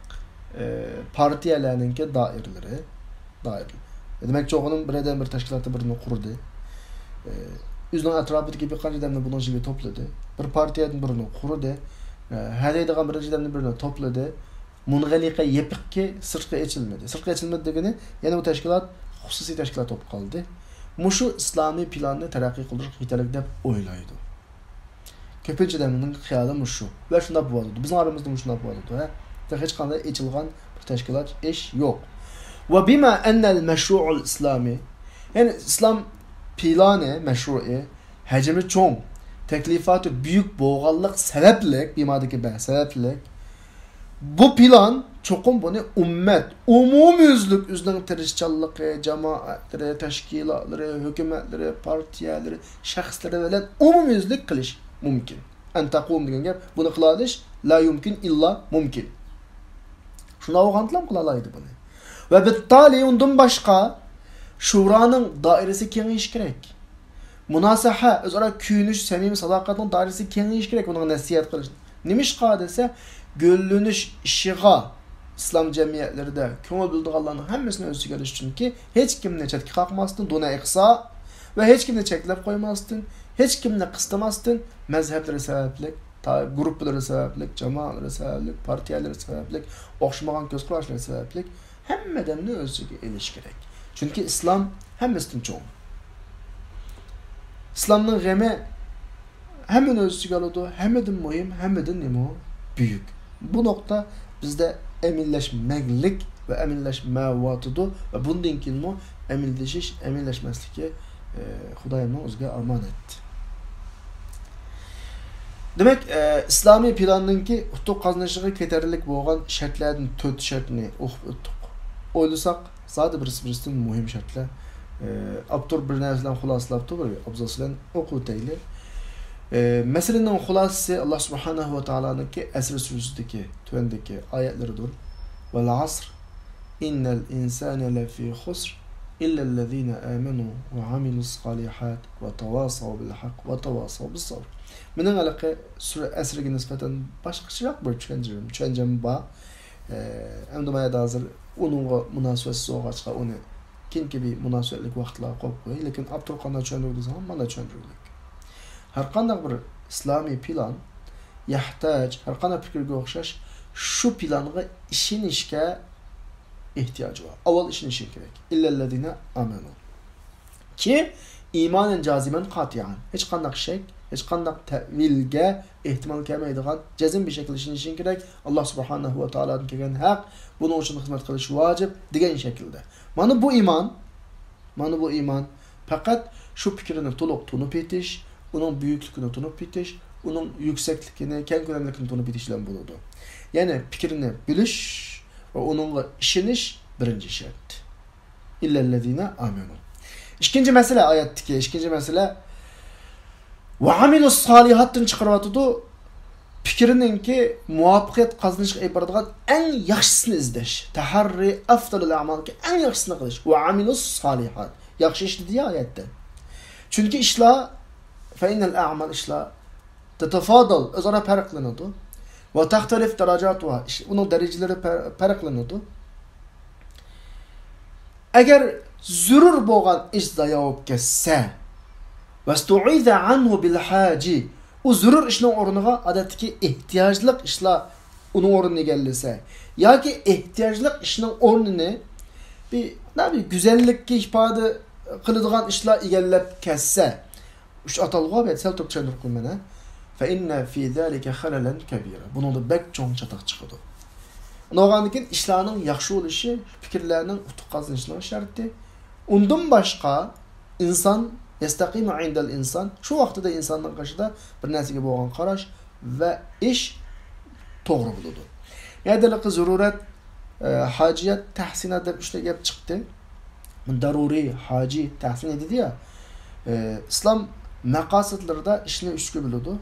ئى، پارتىيەلەرنىڭكى دائىرىلىرى، دائىرە. دېمەكچى بولغىنىم، بىر ئادەم بىر تەشكىلاتتا بىرنى قۇردى. ئى، ئۆزىنىڭ ئەتراپىدىكى بىر قانچە ئادەمنى بۇنىڭ ئىچىگە توپلىدى. بىر پارتىيەدىن بىرنى قۇردى. ئى، ھەدەيدىغان بىر نەچچە ئادەمنى بىرنى توپلىدى. مۇنغەلىقە يېپىقكى سىرتقا ئېچىلمىدى. سىرتقا ئېچىلمىدى دېگىنى، يەنە بۇ تەشكىلات خۇسۇسىي تەشكىلات بولۇپ قالدى. مۇشۇ ئىسلامىي پىلاننى تەرەققىي قىلدۇرۇشقا يېتەرلىك دەپ ئويلايدۇ. كۆپىنچە ئادەمنىڭ خىيالى مۇشۇ. ۋە شۇنداق بولۇۋاتىدۇ. بىزنىڭ ئارىمىزدا مۇشۇنداق بولۇۋاتىدۇ، ھە. ھېچقانداق ئېچىلغان بىر تەشكىلات ئىش يوق. وبما أن المشروع الإسلامي، يەنى ئىسلام پىلانى، مەشرۇئى، ھەجمى چوڭ، تەكلىپاتى بۈيۈك بولغانلىق سەۋەبلىك، بىمادىكى بە سەۋەبلىك، بۇ پىلان چوقۇم بۇنى ئۈممەت، ئومۇميۈزلۈك ئۆزىنىڭ تىرىشچانلىقى، جامائەتلىرى، تەشكىلاتلىرى، ھۆكۈمەتلىرى، پارتىيەلىرى، شەخسلىرى بىلەن ئومۇميۈزلۈك قىلىش مۇمكىن. أن تقوم دېگەن گەپ، بۇنى قىلالىش لا يۇمكىن ئىللا مۇمكىن. شۇنداق بولغاندىلا قىلالايدۇ بۇنى. ۋە بىتتالى ئۇندىن باشقا شۇرانىڭ دائىرىسى كېڭىيىشى كېرەك. مۇناسىھە، ئۆزئارا كۆيۈنۈش، سەمىمىي ساداقەتنىڭ دائىرىسى كېڭىيىشى كېرەك، بۇنىڭغا نەسىھەت قىلىش. نېمىشقا دېسە، گۈللىنىش ئىشىغا ئىسلام جەمئىيەتلىرىدە كۆڭۈل بۆلىدىغانلارنىڭ ھەممىسىنى ئۆز ئىچىگە ئېلىش، چۈنكى ھېچكىمنى چەتكە قاقماستىن، دون ئىقسا، ۋە ھېچكىمنى چەكلەپ قويماستىن، ھېچكىمنى قىستىماستىن، مەزھەپلىرى سەۋەبلىك، تا-، گۇرۇپپىلىرى سەۋەبلىك، جامائەتلىرى سەۋەبلىك، پارتىيەلىرى سەۋەبلىك، ئوخشىمىغان كۆز قاراشلىرى سەۋەبلىك، ھەممە ئادەمنى ئۆز ئىچىگە ئېلىش كېرەك. چۈنكى ئىسلام ھەممىسىدىن چوڭ. ئىسلامنىڭ غېمى ھەممىنى ئۆز ئىچىگە ئالىدۇ، ھەممىدىن مۇھىم، ھەممىدىن نېمە؟ بۈيۈك. بۇ نۇقتا بىزدە ئەمىنلەشمەكلىك ۋە ئەمىنلەشمەيۋاتىدۇ ۋە بۇندىن كېيىنمۇ ئەمىنلىشىش، ئەمىنلەشمەسلىكى، ئى، خۇدايىمنىڭ ئۆزىگە ئامانەت. دېمەك، ئە، ئىسلامىي پىلاننىڭكى ئۇتۇق قازىنىشىغا كېتەرلىك بولغان شەرتلەردىن تۆت شەرتنى ئوقۇپ ئۆتتۇق. ئويلىساق، زادى بىرسى-بىرسىدىن مۇھىم شەرتلەر. ئە، ئاپتور بىر نەرسىلەرنى خۇلاسىلاپتۇ، بىر ئابزاس بىلەن ئوقۇۋېتەيلى. ئە، مەسىلىنىڭ خۇلاسىسى ئاللا سۇبھانەھۇ ۋە تائالانىڭكى ئەسر سۈرىسىدىكى تۆۋەندىكى ئايەتلىرىدۇر. ۋەل ئەسر، ئىننەل ئىنسانە لەفى خۇسر، ئىللەللەزىنە ئامەنۇ ۋە ئامىلۇس سالىھات ۋە تەۋاسەۋ بىل ھەق ۋە تەۋاسەۋ بىس سەبر. مېنىڭ ھېلىقى سۈرە ئەسرگە نىسبەتەن باشقىچىراق بىر چۈشەنچەم، چۈشەنچەم بار. ئە، ئەمدى مانا ھازىر ئۇنىڭغا مۇناسىۋەتسىز بولغاچقا، ئۇنى كېيىنكى بىر مۇناسىۋەتلىك ۋاقىتلارغا قويۇپ قوياي. لېكىن ئاپتور قانداق چۈشەندۈرگەن دېسەڭلار، مانا چۈشەندۈرگەن. ھەرقانداق بىر ئىسلامىي پىلان يەھتاج، ھەرقانداق پىكىرگە ئوخشاش، شۇ پىلانغا ئىشىنىشكە ئېھتىياجى بار. ئاۋۋال ئىشىنىشىڭ كېرەك. ئىللەللەزىنە ئامەنۇ. كى ئىمانەن جازىمەن قاتىئەن. ھېچقانداق شەك، ھېچقانداق تەئۋىلگە ئېھتىمال كەلمەيدىغان جەزم بىر شەكىلدە ئىشىنىشىڭ كېرەك. ئاللا سۇبھانەھۇ ۋە تائالادىن كەلگەن ھەق، بۇنىڭ ئۈچۈن خىزمەت قىلىش ۋاجىپ دېگەن شەكىلدە. مانا بۇ ئىمان، مانا بۇ ئىمان پەقەت شۇ پىكىرنى تولۇق تونۇپ يېتىش، ئۇنىڭ بۈيۈكلۈكىنى تونۇپ يېتىش، ئۇنىڭ يۈكسەكلىكىنى، كەڭ كۆلەملىكىنى تونۇپ يېتىش بىلەن بولىدۇ. يەنى پىكىرنى بىلىش ۋە ئۇنىڭغا ئىشىنىش بىرىنچى شەرت. ئىللەللەزىنە ئامەنۇ. ئىككىنچى مەسىلە، ئايەتتىكى ئىككىنچى مەسىلە، ۋە ئامىلۇس سالىھاتتىن چىقىرىۋاتىدۇ. پىكرىنىڭكى مۇۋەپپەقىيەت قازىنىشقا ئېلىپ بارىدىغان ئەڭ ياخشىسىنى ئىزدەش. تەھەررى ئەفزەلىل ئەمالكى ئەڭ ياخشىسىنى قىلىش. ۋە ئامىلۇس سالىھات. ياخشى ئىش دېدى يا ئايەتتە. چۈنكى ئىشلار، فەئىننەل ئەمال ئىشلار، تەتەفادەل، ئۆزئارا پەرقلىنىدۇ. ۋە تەختەلىف دەرەجاتۇھا، ئىش، ئۇنىڭ دەرىجىلىرى پەر-، پەرقلىنىدۇ. ئەگەر زۆرۈر بولغان ئىش زايا بولۇپ كەتسە، ۋەستۇئىزە ئەنھۇ بىل ھاجى، ئۇ زۆرۈر ئىشنىڭ ئورنىغا ئادەتتىكى ئېھتىياجلىق ئىشلار ئۇنىڭ ئورنىنى ئىگىلىسە، ياكى ئېھتىياجلىق ئىشنىڭ ئورنىنى بىر، بىر گۈزەللىككە ئىپادە قىلىدىغان ئىشلار ئىگىلەپ كەتسە، ئۈچ ئاتالغۇ بار، سەل تۇرۇپ چۈشەندۈرۈپ قويىمەن، ھە. فەئىننە فى زالىكە خەلەلەن كەبىرا. بۇنىڭدا بەك چوڭ چاتاق چىقىدۇ. ئۇنداق بولغاندىن كېيىن ئىشلارنىڭ ياخشى بولۇشى، پىكىرلەرنىڭ ئۇتۇق قازىنىشىنىڭ شەرتى. ئۇندىن باشقا ئىنسان، يەستەقىمۇ ئىندەل ئىنسان، شۇ ۋاقتىدا ئىنساننىڭ قېشىدا بىر نەرسىگە بولغان قاراش ۋە ئىش توغرا بولىدۇ. يەنە ھېلىقى زۆرۈرەت، ئە، ھاجىيەت، تەھسىنات دەپ ئۈچ گەپ چىقتى. دەرۇرىي، ھاجىي، تەھسىنىي دېدى يا. ئە، ئىسلام مەقاسىتلىرىدا ئىشنى ئۈچكە بۆلىدۇ.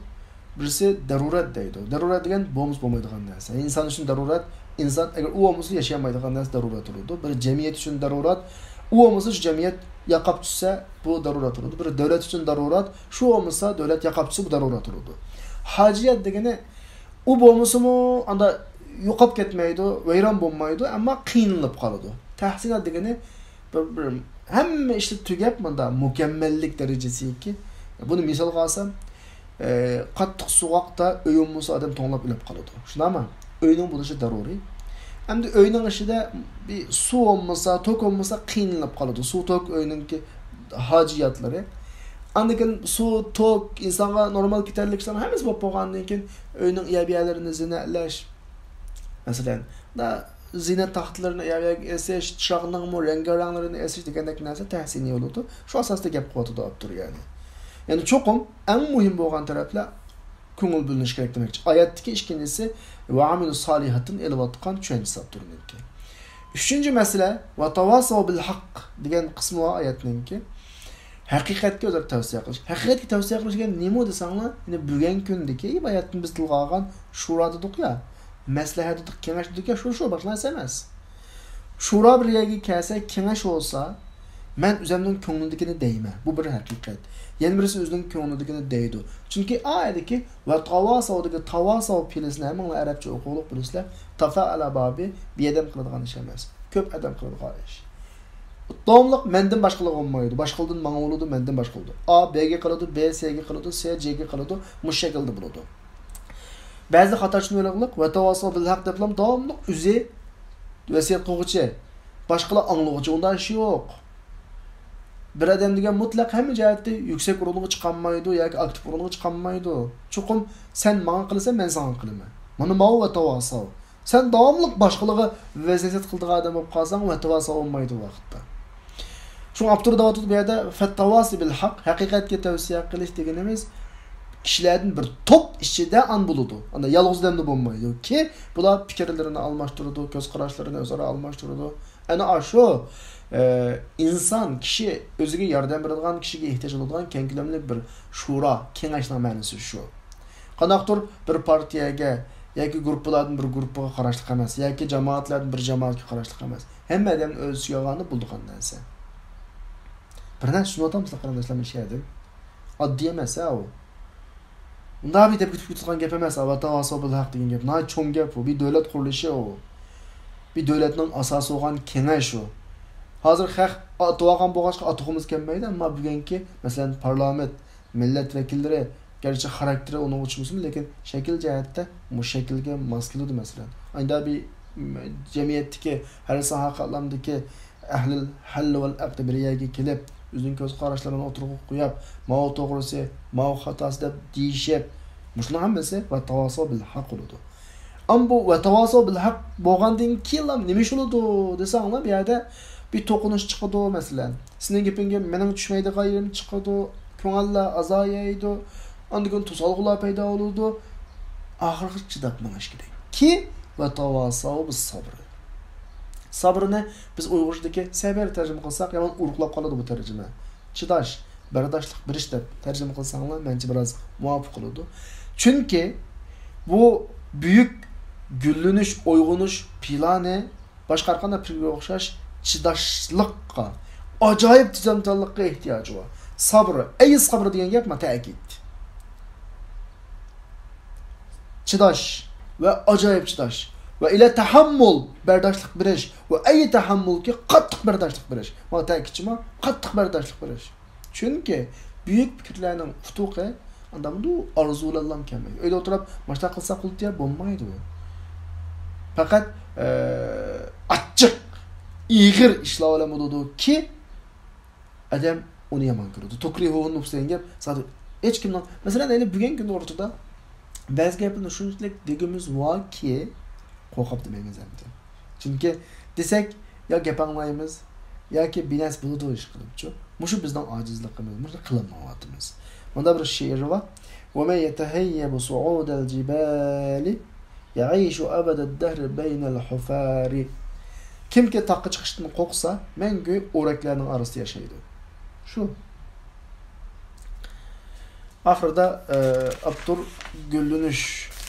بىرسى دەرۇرەت دەيدۇ. دەرۇرەت دېگەن بولمىسا بولمايدىغان نەرسە. ئىنسان ئۈچۈن دەرۇرەت، ئىنسان ئەگەر ئۇ بولمىسا ياشىيالمايدىغان نەرسە دەرۇرەت بولىدۇ. بىر جەمئىيەت ئۈچۈن دەرۇرەت، ئۇ بولمىسا شۇ جەمئىيەت ياقاپ چۈشسە بۇ دەرۇرەت بولىدۇ. بىر دۆلەت ئۈچۈن دەرۇرەت، شۇ بولمىسا دۆلەت ياقاپ چۈشسە بۇ دەرۇرەت بولىدۇ. ھاجىيەت دېگىنى ئۇ بولمىسىمۇ ئاندا يوقاپ كەتمەيدۇ، ۋەيران بولمايدۇ، ئەمما قىينىلىپ قالىدۇ. تەھسىنات دېگىنى بىر، بىر ھەممە ئىشلار تۈگەپ مۇندا مۇكەممەللىك دەرىجىسىگە. بۇنى مىسالغا ئالسام، ئە، قاتتىق سوغۇقتا ئۆي بولمىسا ئادەم توڭلاپ ئۆلۈپ قالىدۇ. شۇنداقمۇ؟ ئۆينىڭ بولۇشى دەرۇرىي. ئەمدى ئۆينىڭ ئىچىدە بىر سۇ بولمىسا، توك بولمىسا قىينىلىپ قالىدۇ. سۇ، توك ئۆينىڭكى ھاجىياتلىرى. ئاندىن كېيىن سۇ، توك، ئىنسانغا نورمال كېتەرلىك ئىشلارنىڭ ھەممىسى بولۇپ بولغاندىن كېيىن ئۆينىڭ ئىيە بىيەلىرىنى زىننەتلەش. مەسىلەن، دا-، زىننەت تاختىلىرىنى ئىيە بىيەگە ئېسىش، چىراغنىڭمۇ رەڭگارەڭلىرىنى ئېسىش دېگەندەك نەرسە تەھسىنىي بولىدۇ. شۇ ئاساستا گەپ قىلىۋاتىدۇ ئاپتور يەنى. يەنى چوقۇم ئەڭ مۇھىم بولغان تەرەپلەر كۆڭۈل بۆلۈنۈشى كېرەك دېمەكچى. ئايەتتىكى ئىككىنچىسى ۋە ئامىلۇ سالىھاتتىن ئېلىۋاتقان چۈشەنچىسى ئاپتورنىڭكى. ئۈچىنچى مەسىلە، ۋە تاۋاساۋ بىل ھەق دېگەن قىسمى بار ئايەتنىڭكى. ھەقىقەتكە ئۆزئارا تەۋسىيە قىلىش. ھەقىقەتكە تەۋسىيە قىلىش دېگەن نېمە دېسەڭلار، يەنى بۈگۈنكى كۈندىكى ئايەتتىن بىز تىلغا ئالغان شۇرا دېدۇق يا، مەسلىھەت دېدۇق، كېڭەش دېدۇق يا، شۇ، شۇ، باشقا نەرسە ئەمەس. شۇرا بىر يەرگە كەلسە، كېڭەش بولسا، مەن ئۆزۈمنىڭ كۆڭلۈمدىكىنى دەيمەن. بۇ بىر ھەقىقەت. يەنە بىرسى ئۆزىنىڭ كۆڭلىدىكىنى دەيدۇ. چۈنكى ئايەتتىكى ۋە تاۋاساۋدىكى تاۋاساۋ پېئلىسىنى ھەممىڭلار ئەرەبچە ئوقۇغۇلۇق بىلىسىلەر. تافائەلە بابى، بىر ئادەم قىلىدىغان ئىش ئەمەس. كۆپ ئادەم قىلىدىغان ئىش. داۋاملىق مەندىن باشقىلىق بولمايدۇ. باشقىلىدىن ماڭا بولىدۇ، مەندىن باشقىلىدۇ. ئا بىگە قىلىدۇ، بى سىگە قىلىدۇ، سى جىگە قىلىدۇ. مۇشۇ شەكىلدە بولىدۇ. بەزىدە خاتا چۈشىنىۋېلىڭلار، ۋە تاۋاساۋ بىل ھەق دەپلا داۋاملىق ئۆزى ۋەسىيەت قىلغۇچى، باشقىلار ئاڭلىغۇچى، ئۇنداق ئىش يوق. بىر ئادەم دېگەن مۇتلەق ھەممە جەھەتتە يۈكسەك ئورۇنغا چىقالمايدۇ ياكى ئاكتىپ ئورۇنغا چىقالمايدۇ. چوقۇم سەن ماڭا قىلىسەن، مەن ساڭا قىلىمەن. مانا ماۋۇ ۋە تاۋاساۋ. سەن داۋاملىق باشقىلارغا ۋەسىيەت قىلىدىغان ئادەم بولۇپ قالساڭ، ۋە تاۋاساۋ بولمايدۇ ئۇ ۋاقىتتا. شۇڭا ئاپتور دەۋاتىدۇ بۇ يەردە، فەتتاۋاسى بىل ھەق، ھەقىقەتكە تەۋسىيە قىلىش دېگىنىمىز، كىشىلەردىن بىر توپ ئىچىدە ئان بولىدۇ. ئاندىن يالغۇز ئادەمدە بولمايدۇ. كى، بۇلار پىكىرلىرىنى ئالماشتۇرىدۇ، كۆز قاراشلىرىنى ئۆزئارا ئالماشتۇرىدۇ. ئەنە ئاشۇ، ئە، ئىنسان، كىشى ئۆزىگە ياردەم بېرىدىغان، كىشىگە ئېھتىياج بولىدىغان كەڭ كۆلەملىك بىر شورا، كېڭەشنىڭ مەنىسى شۇ. قانداقتۇر بىر پارتىيەگە ياكى گۇرۇپپىلاردىن بىر گۇرۇپپىغا قاراشلىق ئەمەس، ياكى جامائەتلەردىن بىر جامائەتكە قاراشلىق ئەمەس. ھەممە ئادەمنى ئۆز ئىچىگە ئالغاندا بولىدىغان نەرسە. بىر نەرسە چۈشىنىۋاتامسىلەر، قېرىنداشلار، مۇشۇ يەردىن؟ ئاددىي ئەمەس ھە ئۇ. ئۇنداق بىر دەپ كېتىپ كېتىدىغان گەپ ئەمەس، ۋەتەۋاسەۋ بىل ھەق دېگەن گەپ. ناھايىتى چوڭ گەپ ئۇ. بىر دۆلەت قۇرۇلۇشى ئۇ. بىر دۆلەتنىڭ ئاساسى بولغان كېڭەش ئۇ. ھازىر خەق ئاتىۋالغان بولغاچقا ئاتىغۇمىز كەلمەيدۇ، ئەمما بۈگۈنكى، مەسىلەن، پارلامېنت، مىللەت ۋەكىللىرى، گەرچە خاراكتېرى ئۇنىڭغا ئوخشىمىسىمۇ، لېكىن شەكىل جەھەتتە مۇشۇ شەكىلگە ماس كېلىدۇ، مەسىلەن. ئانداق بىر، م، جەمئىيەتتىكى ھەر ساھە قاتلامدىكى ئەھلىل ھەل ۋەل ئەقدى بىر يەرگە كېلىپ، ئۆزىنىڭ كۆز قاراشلىرىنى ئوتتۇرىغا قويۇپ، ماۋۇ توغرىسى، ماۋۇ خاتاسى دەپ دېيىشىپ، مۇشۇنىڭ ھەممىسى ۋەتەۋاسەۋ بىل ھەق بولىدۇ. ئەمما بۇ ۋەتەۋاسەۋ بىل ھەق بولغاندىن كېيىنلا نېمە ئىش بولىدۇ دېسەڭلار، بۇ يەردە بىر توقۇنۇش چىقىدۇ، مەسىلەن. سېنىڭ گېپىڭگە مېنىڭ چۈشمەيدىغان يېرىم چىقىدۇ، كۆڭۈللەر ئازايايدۇ، ئاندىن كېيىن توسالغۇلار پەيدا بولىدۇ. ئاخىرغىچە چىداپ مېڭىش كېرەك. كى، ۋەتەۋاسەۋ بىس سەبر. سەبرنى بىز ئۇيغۇرچىدىكى سەبر تەرجىمە قىلساق، يامان ئۇرۇقلاپ قالىدۇ بۇ تەرجىمە. چىداش، بەرداشلىق بېرىش دەپ تەرجىمە قىلساڭلار، مەنچە بىراز مۇۋاپىق بولىدۇ. چۈنكى بۇ بۈيۈك گۈللىنىش، ئويغىنىش پىلانى باشقا ھەر قانداق پىلانغا ئوخشاش چىداشلىققا، ئاجايىپ چىدامچانلىققا ئېھتىياجى بار. سەبر، ئەي سەبر دېگەن گەپ مانا تەكىت. چىداش ۋە ئاجايىپ چىداش ۋە ئىلە تەھەممۇل، بەرداشلىق بېرىش ۋە ئەي تەھەممۇلكى، قاتتىق بەرداشلىق بېرىش. مانا تەكىتچىما، قاتتىق بەرداشلىق بېرىش. چۈنكى بۈيۈك پىكىرلەرنىڭ ئۇتۇقى ئاندامدۇ ئارزۇلارلام كەلمەيدۇ. ئۆيدە ئولتۇرۇپ ماشتا قىلسا قىلدى دېيە بولمايدۇ. پەقەت، ئە، ئاچچىق، ئېغىر ئىشلار بىلەن بولىدۇكى، ئادەم ئۇنى يامان كۆرىدۇ. تۇكرىھۇھۇن نۇفس دېگەن گەپ، زادى ھېچكىمنىڭ، مەسىلەن، ئەينى بۈگۈنكى كۈندە ئورتىدا بەزى گەپلەرنى شۇنچىلىك دېگۈمىز باركى، قورقۇپ دېمەيمىز ئەمدى. چۈنكى دېسەك، يا گەپ ئاڭلايمىز، ياكى بىنەس بولىدۇ ئىش قىلىپچۇ. مۇشۇ بىزنىڭ ئاجىزلىقىمىز، مۇشۇ قىلالمايۋاتىمىز. مۇندا بىر شېئىر بار. ومن يتهيب صعود الجبال يعيش أبد الدهر بين الحفار. كىمكى تاغقا چىقىشتىن قورقسا، مەڭگۈ ئورەكلەرنىڭ ئارىسىدا ياشايدۇ. شۇ. ئاخىرىدا، ئە، ئاپتور گۈللىنىش،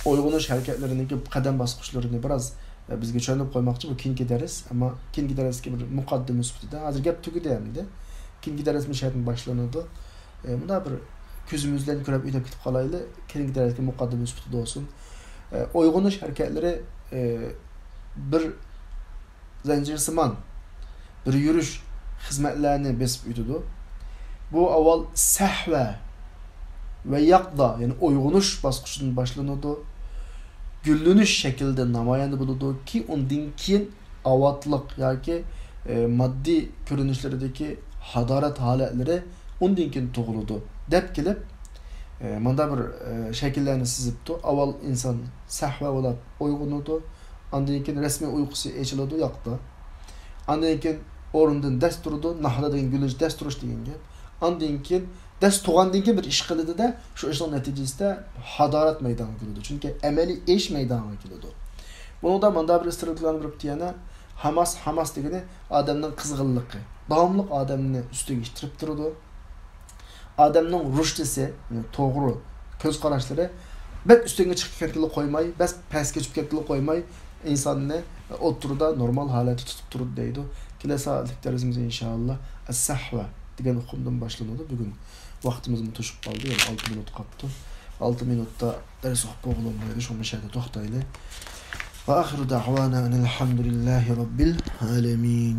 ئويغىنىش ھەرىكەتلىرىنىڭكى قەدەم باسقۇچلىرىنى بىراز، ئە، بىزگە چۈشەندۈرۈپ قويماقچى. بۇ كېيىنكى دەرس. ئەمما كېيىنكى دەرسكە بىر مۇقەددىمە سۈپىتىدە. ھازىر گەپ تۈگىدى ئەمدى. كېيىنكى دەرس مۇشۇ يەردىن باشلىنىدۇ. ئە، مۇنداق بىر كۆزىمىز بىلەن كۆرۈپ ئۆتۈپ كېتىپ قالايلى. كېيىنكى دەرسكە مۇقەددىمە سۈپىتىدە بولسۇن. ئە، ئويغىنىش ھەرىكەتلىرى، ئە، بىر زەنجىرسىمان بىر يۈرۈش خىزمەتلەرنى بېسىپ ئۆتىدۇ. بۇ ئاۋۋال سەھۋە ۋە يەقزا، يەنى ئويغىنىش باسقۇچىدىن باشلىنىدۇ. گۈللىنىش شەكلىدە نامايەندە بولىدۇ، كى ئۇندىن كېيىن ئاۋاتلىق ياكى، ئە، ماددىي كۆرۈنۈشلىرىدىكى ھادارەت ھالەتلىرى ئۇندىن كېيىن تۇغۇلىدۇ، دەپ كېلىپ، ئە، ماندا بىر، ئە، شەكىللەرنى سىزىپتۇ. ئاۋۋال ئىنسان سەھۋە بولاپ ئويغىنىدۇ، ئاندىن كېيىن رەسمىي ئۇيقۇسى ئېچىلىدۇ، ياقتا. ئاندىن كېيىن ئورنىدىن دەس تۇرىدۇ، ناھدا دېگەن گۈللىنىش، دەس تۇرۇش دېگەن گەپ. ئاندىن كېيىن دەس تۇرغاندىن كېيىن بىر ئىش قىلىدۇ-دە، شۇ ئىشنىڭ نەتىجىسىدە ھادارەت مەيدانغا كېلىدۇ. چۈنكى ئەمەلىي ئىش مەيدانغا كېلىدۇ. بۇنىڭدا ماندا بىر ئىستىرلىكلارنى بېرىپتۇ يەنە. ھاماس، ھاماس دېگىنى ئادەمنىڭ قىزغىنلىقى. داۋاملىق ئادەمنى ئۈستىگە ئىتتىرىپ تۇرىدۇ. ئادەمنىڭ رۇشدىسى، يەنى توغرا كۆز قاراشلىرى بەك ئۈستۈنگە چىقىپ كەتكىلى قويماي، بەك پەسكە چۈشۈپ كەتكىلى قويماي، ئىنساننى ئوتتۇرىدا نورمال ھالەتتە تۇتۇپ تۇرىدۇ دەيدۇ. كېلەر سائەتلىك دەرسىمىزدە ئىنشائاللا ئەس-سەھۋە دېگەن ئۇقۇمدىن باشلىنىدۇ. بۈگۈن ۋاقتىمىزمۇ توشۇپ قالدى، يەنى ئالتە مىنۇت قاپتۇ. ئالتە مىنۇتتا دەرس ئوقۇپ بولغىلى بولمايدۇ، شۇڭا مۇشۇ يەردە توختايلى. وآخر دعوانا أن الحمد لله رب العالمين.